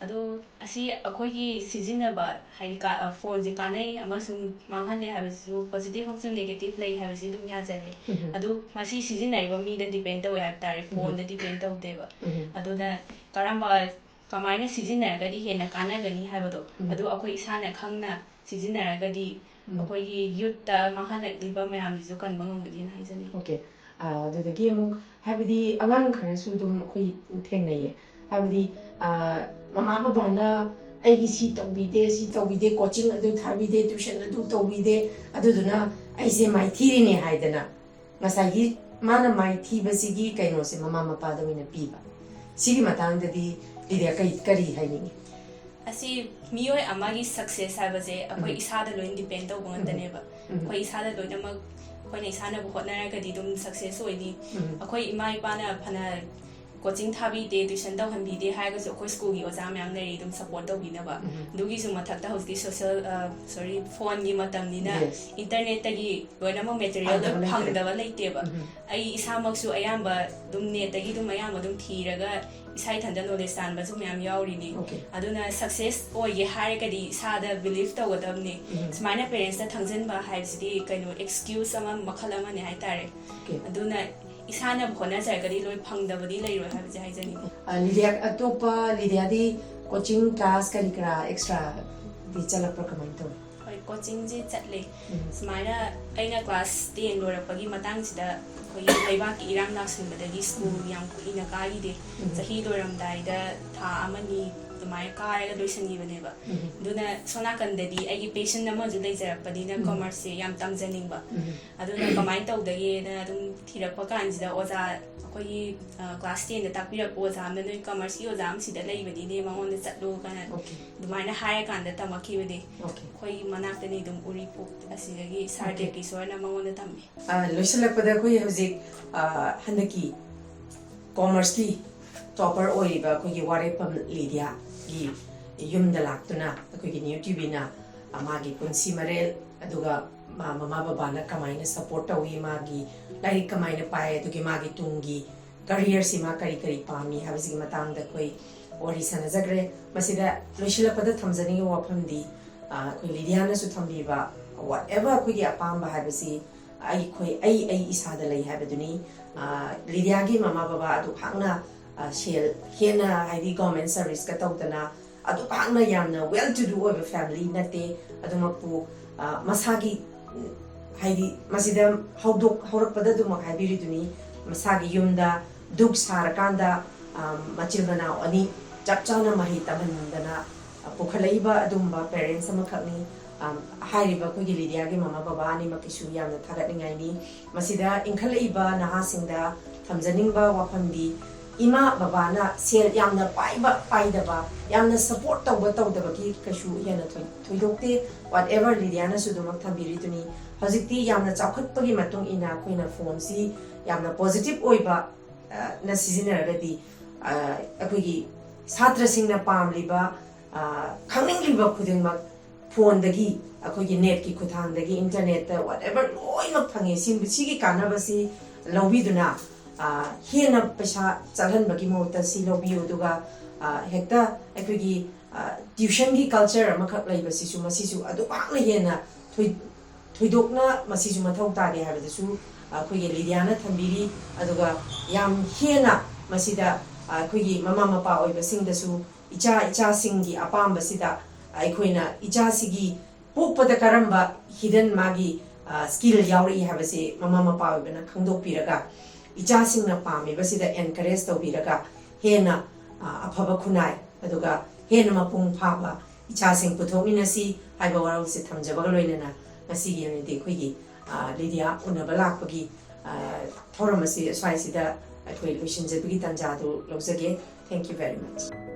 ꯑꯗꯣ ꯑꯁꯤ ꯑꯩꯈꯣꯏꯒꯤ ꯁꯤꯖꯤꯟꯅꯕ, ꯍꯥꯏꯗꯤ ꯀꯥ-, ꯑ, ꯐꯣꯟꯁꯦ ꯀꯥꯟꯅꯩ ꯑꯃꯁꯨꯡ ꯃꯥꯡꯍꯜꯂꯦ ꯍꯥꯏꯕꯁꯤꯁꯨ, positive ꯑꯃꯁꯨꯡ negative ꯂꯩ ꯍꯥꯏꯕꯁꯤ ꯑꯗꯨꯝ ꯌꯥꯖꯔꯦ꯫ ꯎꯝ. ꯑꯗꯨ ꯃꯁꯤ ꯁꯤꯖꯤꯟꯅꯔꯤꯕ ꯃꯤꯗ depend ꯇꯧꯋꯦ ꯍꯥꯏꯕ ꯇꯥꯔꯦ, ꯐꯣꯟꯗ depend ꯇꯧꯗꯦꯕ꯫ ꯎꯝ. ꯑꯗꯨꯅ ꯀꯔꯝꯕ, ꯀꯃꯥꯏꯅ ꯁꯤꯖꯤꯟꯅꯔꯒꯗꯤ ꯍꯦꯟꯅ ꯀꯥꯟꯅꯒꯅꯤ ꯍꯥꯏꯕꯗꯣ, ꯎꯝ. ꯑꯗꯨ ꯑꯩꯈꯣꯏ ꯏꯁꯥꯅ ꯈꯪꯅ ꯁꯤꯖꯤꯟꯅꯔꯒꯗꯤ ꯎꯝ. ꯑꯩꯈꯣꯏꯒꯤ youthꯇ ꯃꯥꯡꯍꯜꯂꯛꯂꯤꯕ ꯃꯌꯥꯝꯁꯤꯁꯨ ꯀꯟꯕ ꯉꯝꯒꯅꯤꯅ ꯍꯥꯏꯖꯅꯤꯡꯉꯤ꯫ Okay. ꯑꯥ, ꯑꯗꯨꯗꯒꯤ ꯑꯃꯨꯛ, ꯍꯥꯏꯕꯗꯤ ꯑꯉꯥꯡ ꯈꯔꯁꯨ ꯑꯗꯨꯝ ꯑꯩꯈꯣꯏ ꯊꯦꯡꯅꯩꯌꯦ, ꯍꯥꯏꯕꯗꯤ, ꯑꯥ, ꯃꯃꯥ ꯕꯕꯥꯅ ꯑꯩꯒꯤ ꯁꯤ ꯇꯧꯕꯤꯗꯦ, ꯁꯤ ꯇꯧꯕꯤꯗꯦ, coaching ꯑꯗꯨ ꯊꯥꯕꯤꯗꯦ, tuition ꯑꯗꯨ ꯇꯧꯕꯤꯗꯦ, ꯑꯗꯨꯗꯨꯅ ꯑꯩꯁꯦ ꯃꯥꯏꯊꯤꯔꯤꯅꯦ ꯍꯥꯏꯗꯅ ꯉꯁꯥꯏꯒꯤ ꯃꯥꯅ ꯃꯥꯏꯊꯤꯕꯁꯤꯒꯤ ꯀꯩꯅꯣꯁꯦ ꯃꯃꯥ ꯃꯄꯥꯗ ꯑꯣꯏꯅ ꯄꯤꯕ꯫ ꯁꯤꯒꯤ ꯃꯇꯥꯡꯗꯗꯤ ꯂꯤꯗꯤꯌꯥ ꯀꯩ, ꯀꯔꯤ ꯍꯥꯏꯅꯤꯡꯉꯤ? ꯑꯁꯤ ꯃꯤꯑꯣꯏ ꯑꯃꯒꯤ success ꯍꯥꯏꯕꯁꯦ ꯑꯩꯈꯣꯏ ꯎꯝ. ꯏꯁꯥꯗ ꯂꯣꯏꯅ depend ꯇꯧꯕ ꯎꯝ. ꯉꯥꯛꯇꯅꯦꯕ꯫ ꯎꯝ. ꯑꯩꯈꯣꯏ ꯏꯁꯥꯗ ꯂꯣꯏꯅꯃꯛ, ꯑꯩꯈꯣꯏꯅ ꯏꯁꯥꯅꯕꯨ ꯍꯣꯠꯅꯔꯒꯗꯤ ꯑꯗꯨꯝ success ꯑꯣꯏꯅꯤ꯫ ꯎꯝ. ꯑꯩꯈꯣꯏ ꯏꯃꯥ ꯏꯄꯥꯅ ꯐꯅ coaching ꯊꯥꯕꯤꯗꯦ, tuition ꯇꯧꯍꯟꯕꯤꯗꯦ ꯍꯥꯏꯔꯒꯁꯨ ꯑꯩꯈꯣꯏ schoolꯒꯤ ꯑꯣꯖꯥ ꯃꯌꯥꯝ ꯂꯩꯔꯤ ꯑꯗꯨꯝ support ꯇꯧꯕꯤꯅꯕ꯫ ꯎꯝ. ꯑꯗꯨꯒꯤꯁꯨ ꯃꯊꯛꯇ ꯍꯧꯖꯤꯛꯇꯤ social, ꯑ, sorry, phoneꯒꯤ ꯃꯇꯝꯅꯤꯅ Yes. internetꯇꯒꯤ ꯂꯣꯏꯅꯃꯛ materialꯗꯣ ꯐꯪꯗꯕ ꯂꯩꯇ꯭ꯔꯦ. ꯐꯪꯗꯕ ꯂꯩꯇꯦꯕ꯫ ꯎꯝ. ꯑꯩ ꯏꯁꯥꯃꯛꯁꯨ ꯑꯌꯥꯝꯕ ꯑꯗꯨꯝ netꯇꯒꯤ ꯑꯗꯨꯝ ꯑꯌꯥꯝꯕ ꯑꯗꯨꯝ ꯊꯤꯔꯒ ꯏꯁꯥ ꯏꯊꯟꯇ knowledge ꯇꯥꯟꯕꯁꯨ ꯃꯌꯥꯝ ꯌꯥꯎꯔꯤꯅꯤ꯫ Okay. ꯑꯗꯨꯅ success ꯑꯣꯏꯒꯦ ꯍꯥꯏꯔꯒꯗꯤ ꯏꯁꯥꯗ believe ꯇꯧꯒꯗꯕꯅꯤ꯫ ꯎꯝ. ꯁꯨꯃꯥꯏꯅ parentsꯇ ꯊꯪꯖꯤꯟꯕ ꯍꯥꯏꯕꯁꯤꯗꯤ ꯀꯩꯅꯣ, excuse ꯑꯃ ꯃꯈꯜ ꯑꯃꯅꯤ ꯍꯥꯏꯇꯥꯔꯦ꯫ Okay. ꯑꯗꯨꯅ ꯏꯁꯥꯅ ꯍꯣꯠꯅꯖꯔꯒꯗꯤ ꯂꯣꯏ ꯐꯪꯗꯕꯗꯤ ꯂꯩꯔꯣꯏ ꯍꯥꯏꯕꯁꯦ ꯍꯥꯏꯖꯅꯤꯡꯉꯤ꯫ ꯑ, ꯂꯤꯗꯤꯌꯥ, ꯑꯇꯣꯞꯄ ꯂꯤꯗꯤꯌꯥꯗꯤ ꯀꯣꯆꯤꯡ ꯀ꯭ꯂꯥꯁ ꯀꯔꯤ ꯀꯔꯥ ꯑꯦꯛꯁꯇ꯭ꯔꯥꯗꯤ ꯆꯠꯂꯛꯄ꯭ꯔꯥ, ꯀꯃꯥꯏꯅ ꯇꯧꯏ? ꯍꯣꯏ, ꯀꯣꯆꯤꯡꯁꯦ ꯆꯠꯂꯦ꯫ ꯎꯝ. ꯁꯨꯃꯥꯏꯅ ꯑꯩꯅ ꯀ꯭ꯂꯥꯁ ꯇꯦꯟ ꯂꯣꯏꯔꯛꯄꯒꯤ ꯃꯇꯥꯡꯁꯤꯗ ꯑꯩꯈꯣꯏꯒꯤ ꯂꯩꯕꯥꯛꯀꯤ ꯏꯔꯥꯡ ꯂꯥꯛꯁꯤꯟꯕꯗꯒꯤ ꯁ꯭ꯀꯨꯜ ꯌꯥꯝ ꯀꯨꯏꯅ ꯀꯥꯈꯤꯗꯦ꯫ ꯎꯝ. ꯆꯍꯤ ꯂꯣꯏꯔꯝꯗꯥꯏꯗ ꯊꯥ ꯑꯃꯅꯤ ꯑꯗꯨꯃꯥꯏꯅ ꯀꯥꯔꯒ ꯂꯣꯏꯁꯤꯟꯈꯤꯕꯅꯦꯕ꯫ ꯎꯝ. ꯑꯗꯨꯅ ꯁꯣꯝ ꯅꯥꯀꯟꯗꯗꯤ ꯑꯩꯒꯤ ꯄꯦꯁꯟ ꯑꯃꯁꯨ ꯂꯩꯖꯔꯛꯄꯅꯤꯅ ꯎꯝ. ꯀꯃꯔꯁꯁꯦ ꯌꯥꯝ ꯇꯝꯖꯅꯤꯡꯕ꯫ ꯎꯝ. ꯑꯗꯨꯅ ꯀꯃꯥꯏꯅ ꯇꯧꯗꯒꯦꯅ ꯑꯗꯨꯝ ꯊꯤꯔꯛꯄ ꯀꯥꯟꯁꯤꯗ ꯑꯣꯖꯥ, ꯑꯩꯈꯣꯏꯒꯤ, ꯑ, ꯀ꯭ꯂꯥꯁ ꯇꯦꯟꯗ ꯇꯥꯛꯄꯤꯔꯛꯄ ꯑꯣꯖꯥ ꯑꯃꯅ, "ꯅꯣꯏ ꯀꯃꯔꯁꯀꯤ ꯑꯣꯖꯥ ꯑꯃ ꯁꯤꯗ ꯂꯩꯕꯅꯤꯅꯦ, ꯃꯉꯣꯟꯗ ꯆꯠꯂꯣ" ꯀꯥꯏꯅ ꯑꯣꯀꯦ. ꯑꯗꯨꯃꯥꯏꯅ ꯍꯥꯏꯔꯀꯥꯟꯗ ꯇꯝꯃꯛꯈꯤꯕꯅꯦ꯫ ꯑꯣꯀꯦ. ꯑꯩꯈꯣꯏꯒꯤ ꯃꯅꯥꯛꯇꯅꯤ ꯑꯗꯨꯝ, ꯎꯔꯤꯄꯣꯛ ꯑꯁꯤꯗꯒꯤ ꯁꯥꯔ ꯑꯣꯀꯦ. ꯗꯦꯕꯀꯤꯁꯣꯔꯅ ꯃꯉꯣꯟꯗ ꯇꯝꯃꯦ꯫ ꯑ, ꯂꯣꯏꯁꯤꯜꯂꯛꯄꯗ ꯑꯩꯈꯣꯏ ꯍꯧꯖꯤꯛ, ꯑ, ꯍꯟꯗꯛꯀꯤ ꯀꯣꯃꯔꯁꯀꯤ ꯇꯣꯄꯔ ꯑꯣꯏꯔꯤꯕ ꯑꯩꯈꯣꯏꯒꯤ ꯋꯥꯔꯦꯞꯐꯝ ꯂꯤꯗꯤꯌꯥꯒꯤ ꯌꯨꯝꯗ ꯂꯥꯛꯇꯨꯅ ꯑꯩꯈꯣꯏꯒꯤ ꯅ꯭ꯌꯨ ꯇꯤꯚꯤꯅ, ꯑ, ꯃꯥꯒꯤ ꯄꯨꯟꯁꯤ ꯃꯔꯦꯜ, ꯑꯗꯨꯒ ꯃꯥ ꯃꯃꯥ ꯕꯕꯥꯅ ꯀꯃꯥꯏꯅ ꯁꯄꯣꯔꯠ ꯇꯧꯏ, ꯃꯥꯒꯤ ꯂꯥꯏꯔꯤꯛ ꯀꯃꯥꯏꯅ ꯄꯥꯏ, ꯑꯗꯨꯒꯤ ꯃꯥꯒꯤ ꯇꯨꯡꯒꯤ ꯀꯔꯤꯌꯔꯁꯤ ꯃꯥ ꯀꯔꯤ ꯀꯔꯤ ꯄꯥꯝꯃꯤ ꯍꯥꯏꯕꯁꯤꯒꯤ ꯃꯇꯥꯡꯗ ꯑꯩꯈꯣꯏ ꯋꯥꯔꯤ ꯁꯥꯟꯅꯖꯈ꯭ꯔꯦ꯫ ꯃꯁꯤꯗ ꯂꯣꯏꯁꯤꯜꯂꯛꯄꯗ ꯊꯝꯖꯅꯤꯡꯉꯤꯕ ꯋꯥꯐꯝꯗꯤ, ꯑ, ꯑꯩꯈꯣꯏ ꯂꯤꯗꯤꯌꯥꯅꯁꯨ ꯊꯝꯕꯤꯕ, whatever ꯑꯩꯈꯣꯏꯒꯤ ꯑꯄꯥꯝꯕ ꯍꯥꯏꯕꯁꯤ ꯑꯩꯈꯣꯏ, ꯑꯩ, ꯑꯩ ꯏꯁꯥꯗ ꯂꯩ ꯍꯥꯏꯕꯗꯨꯅꯤ꯫ ꯑ, ꯂꯤꯗꯤꯌꯥꯒꯤ ꯃꯃꯥ ꯕꯕꯥ ꯑꯗꯨꯛ ꯍꯥꯛꯅ, ꯑ, ꯁꯦꯜ ꯍꯦꯟꯅ, ꯍꯥꯏꯗꯤ ꯒꯣꯔꯃꯦꯟ ꯁꯔꯚꯤꯁꯀ ꯇꯧꯗꯅ ꯑꯗꯨꯛ ꯍꯥꯛꯅ ꯌꯥꯝꯅ well to do ꯑꯣꯏꯕ ꯐꯦꯃꯤꯂꯤ ꯅꯠꯇꯦ꯫ ꯑꯗꯨꯃꯛꯄꯨ, ꯑ, ꯃꯁꯥꯒꯤ, ꯎꯝ, ꯍꯥꯏꯗꯤ ꯃꯁꯤꯗ ꯍꯧꯗꯣꯛ-, ꯍꯧꯔꯛꯄꯗ ꯑꯗꯨꯃꯛ ꯍꯥꯏꯕꯤꯔꯤꯗꯨꯅꯤ, ꯃꯁꯥꯒꯤ ꯌꯨꯝꯗ ꯗꯨꯛ ꯁꯥꯔꯀꯥꯟꯗ, ꯑ, ꯃꯆꯤꯟ ꯃꯅꯥꯎ ꯑꯅꯤ ꯆꯞ ꯆꯥꯅ ꯃꯍꯩ ꯇꯝꯍꯟꯗꯅ, ꯑ, ꯄꯨꯈꯠꯂꯛꯏꯕ ꯑꯗꯨꯒꯨꯝꯕ ꯄꯦꯔꯦꯟꯁ ꯑꯃꯈꯛꯅꯤ꯫ ꯑ, ꯍꯥꯏꯔꯤꯕ ꯑꯩꯈꯣꯏꯒꯤ ꯂꯤꯗꯤꯌꯥꯒꯤ ꯃꯃꯥ ꯕꯕꯥ ꯑꯅꯤꯃꯛꯀꯤꯁꯨ ꯌꯥꯝꯅ ꯊꯥꯒꯠꯅꯤꯡꯉꯥꯏꯅꯤ꯫ ꯃꯁꯤꯗ ꯏꯟꯈꯠꯂꯛꯏꯕ ꯅꯍꯥꯁꯤꯡꯗ ꯊꯝꯖꯅꯤꯡꯕ ꯋꯥꯐꯝꯗꯤ, ꯏꯃꯥ ꯕꯕꯥꯅ ꯁꯦꯜ ꯌꯥꯝꯅ ꯄꯥꯏꯕ ꯄꯥꯏꯗꯕ, ꯌꯥꯝꯅ ꯁꯄꯣꯔꯠ ꯇꯧꯕ ꯇꯧꯗꯕꯒꯤ ꯀꯩꯁꯨ ꯍꯦꯟꯅ ꯊꯣꯏ-, ꯊꯣꯏꯗꯣꯛꯇꯦ꯫ Whatever ꯂꯤꯗꯤꯌꯥꯅꯁꯨ ꯑꯗꯨꯃꯛ ꯊꯝꯕꯤꯔꯤꯗꯨꯅꯤ꯫ ꯍꯧꯖꯤꯛꯇꯤ ꯌꯥꯝꯅ ꯆꯥꯎꯈꯠꯄꯒꯤ ꯃꯇꯨꯡ ꯏꯟꯅ ꯑꯩꯈꯣꯏꯅ ꯐꯣꯟꯁꯤ ꯌꯥꯝꯅ ꯄꯣꯖꯤꯇꯤꯚ ꯑꯣꯏꯕ, ꯑ, ꯅ ꯁꯤꯖꯤꯟꯅꯔꯒꯗꯤ, ꯑ, ꯑꯩꯈꯣꯏꯒꯤ ꯁꯥꯇ꯭ꯔꯁꯤꯡꯅ ꯄꯥꯝꯂꯤꯕ, ꯑ, ꯈꯪꯅꯤꯡꯂꯤꯕ ꯈꯨꯗꯤꯡꯃꯛ ꯐꯣꯟꯗꯒꯤ, ꯑꯩꯈꯣꯏꯒꯤ ꯅꯦꯠꯀꯤ ꯈꯨꯠꯊꯥꯡꯗꯒꯤ, ꯏꯟꯇꯔꯅꯦꯠꯇ, whatever ꯂꯣꯏꯅꯃꯛ ꯐꯪꯉꯦ꯫ ꯁꯤ-, ꯁꯤꯒꯤ ꯀꯥꯟꯅꯕꯁꯤ ꯂꯧꯕꯤꯗꯨꯅ, ꯑ, ꯍꯦꯟꯅ ꯄꯩꯁꯥ ꯆꯠꯍꯟꯕꯒꯤ ꯃꯍꯨꯠꯇ ꯁꯤ ꯂꯧꯕꯤꯌꯨ꯫ ꯑꯗꯨꯒ, ꯑ, ꯍꯦꯛꯇ ꯑꯩꯈꯣꯏꯒꯤ, ꯑ, ꯇ꯭ꯌꯨꯁꯟꯒꯤ ꯀꯜꯆꯔ ꯑꯃꯈꯛ ꯂꯩꯕꯁꯤꯁꯨ, ꯃꯁꯤꯁꯨ ꯑꯗꯨꯛ ꯍꯥꯛꯅ ꯍꯦꯟꯅ ꯊꯣꯏ-, ꯊꯣꯏꯗꯣꯛꯅ ꯃꯁꯤꯁꯨ ꯃꯊꯧ ꯇꯥꯗꯦ ꯍꯥꯏꯕꯗꯨꯁꯨ, ꯑꯩꯈꯣꯏꯒꯤ ꯂꯤꯗꯤꯌꯥꯅ ꯊꯝꯕꯤꯔꯤ꯫ ꯑꯗꯨꯒ ꯌꯥꯝ ꯍꯦꯟꯅ ꯃꯁꯤꯗ ꯑꯩꯈꯣꯏꯒꯤ ꯃꯃꯥ ꯃꯄꯥ ꯑꯣꯏꯕꯁꯤꯡꯗꯁꯨ ꯏꯆꯥ ꯏꯆꯥꯁꯤꯡꯒꯤ ꯑꯄꯥꯝꯕꯁꯤꯗ ꯑꯩꯈꯣꯏꯅ ꯏꯆꯥꯁꯤꯒꯤ ꯄꯣꯛꯄꯗ ꯀꯔꯝꯕ ꯍꯤꯗꯟ ꯃꯥꯒꯤ ꯁ꯭ꯀꯤꯜ ꯌꯥꯎꯔꯛꯏ ꯍꯥꯏꯕꯁꯤ ꯃꯃꯥ ꯃꯄꯥ ꯑꯣꯏꯕꯅ ꯈꯪꯗꯣꯛꯄꯤꯔꯒ, ꯏꯆꯥꯁꯤꯡꯅ ꯄꯥꯝꯃꯤꯕꯁꯤꯗ ꯑꯦꯟꯀꯔꯦꯖ ꯇꯧꯕꯤꯔꯒ, ꯍꯦꯟꯅ ꯑꯐꯕ ꯈꯨꯟꯅꯥꯏ ꯑꯗꯨꯒ ꯍꯦꯟꯅ ꯃꯄꯨꯡ ꯐꯥꯕ ꯏꯆꯥꯁꯤꯡ ꯄꯨꯊꯣꯛꯃꯤꯟꯅꯁꯤ ꯍꯥꯏꯕ ꯋꯥꯔꯣꯜꯁꯦ ꯊꯝꯖꯕꯒ ꯂꯣꯏꯅꯅ, ꯉꯁꯤꯒꯤ ꯑꯣꯏꯅꯗꯤ ꯑꯩꯈꯣꯏꯒꯤ ꯂꯤꯗꯤꯌꯥ ꯎꯅꯕ ꯂꯥꯛꯄꯒꯤ ꯊꯧꯔꯝ ꯑꯁꯤ ꯑꯁ꯭ꯋꯥꯏꯁꯤꯗ ꯑꯩꯈꯣꯏ ꯂꯣꯏꯁꯤꯟꯖꯕꯒꯤ ꯇꯥꯟꯖꯥꯗꯨ ꯂꯧꯖꯒꯦ꯫ Thank you very much.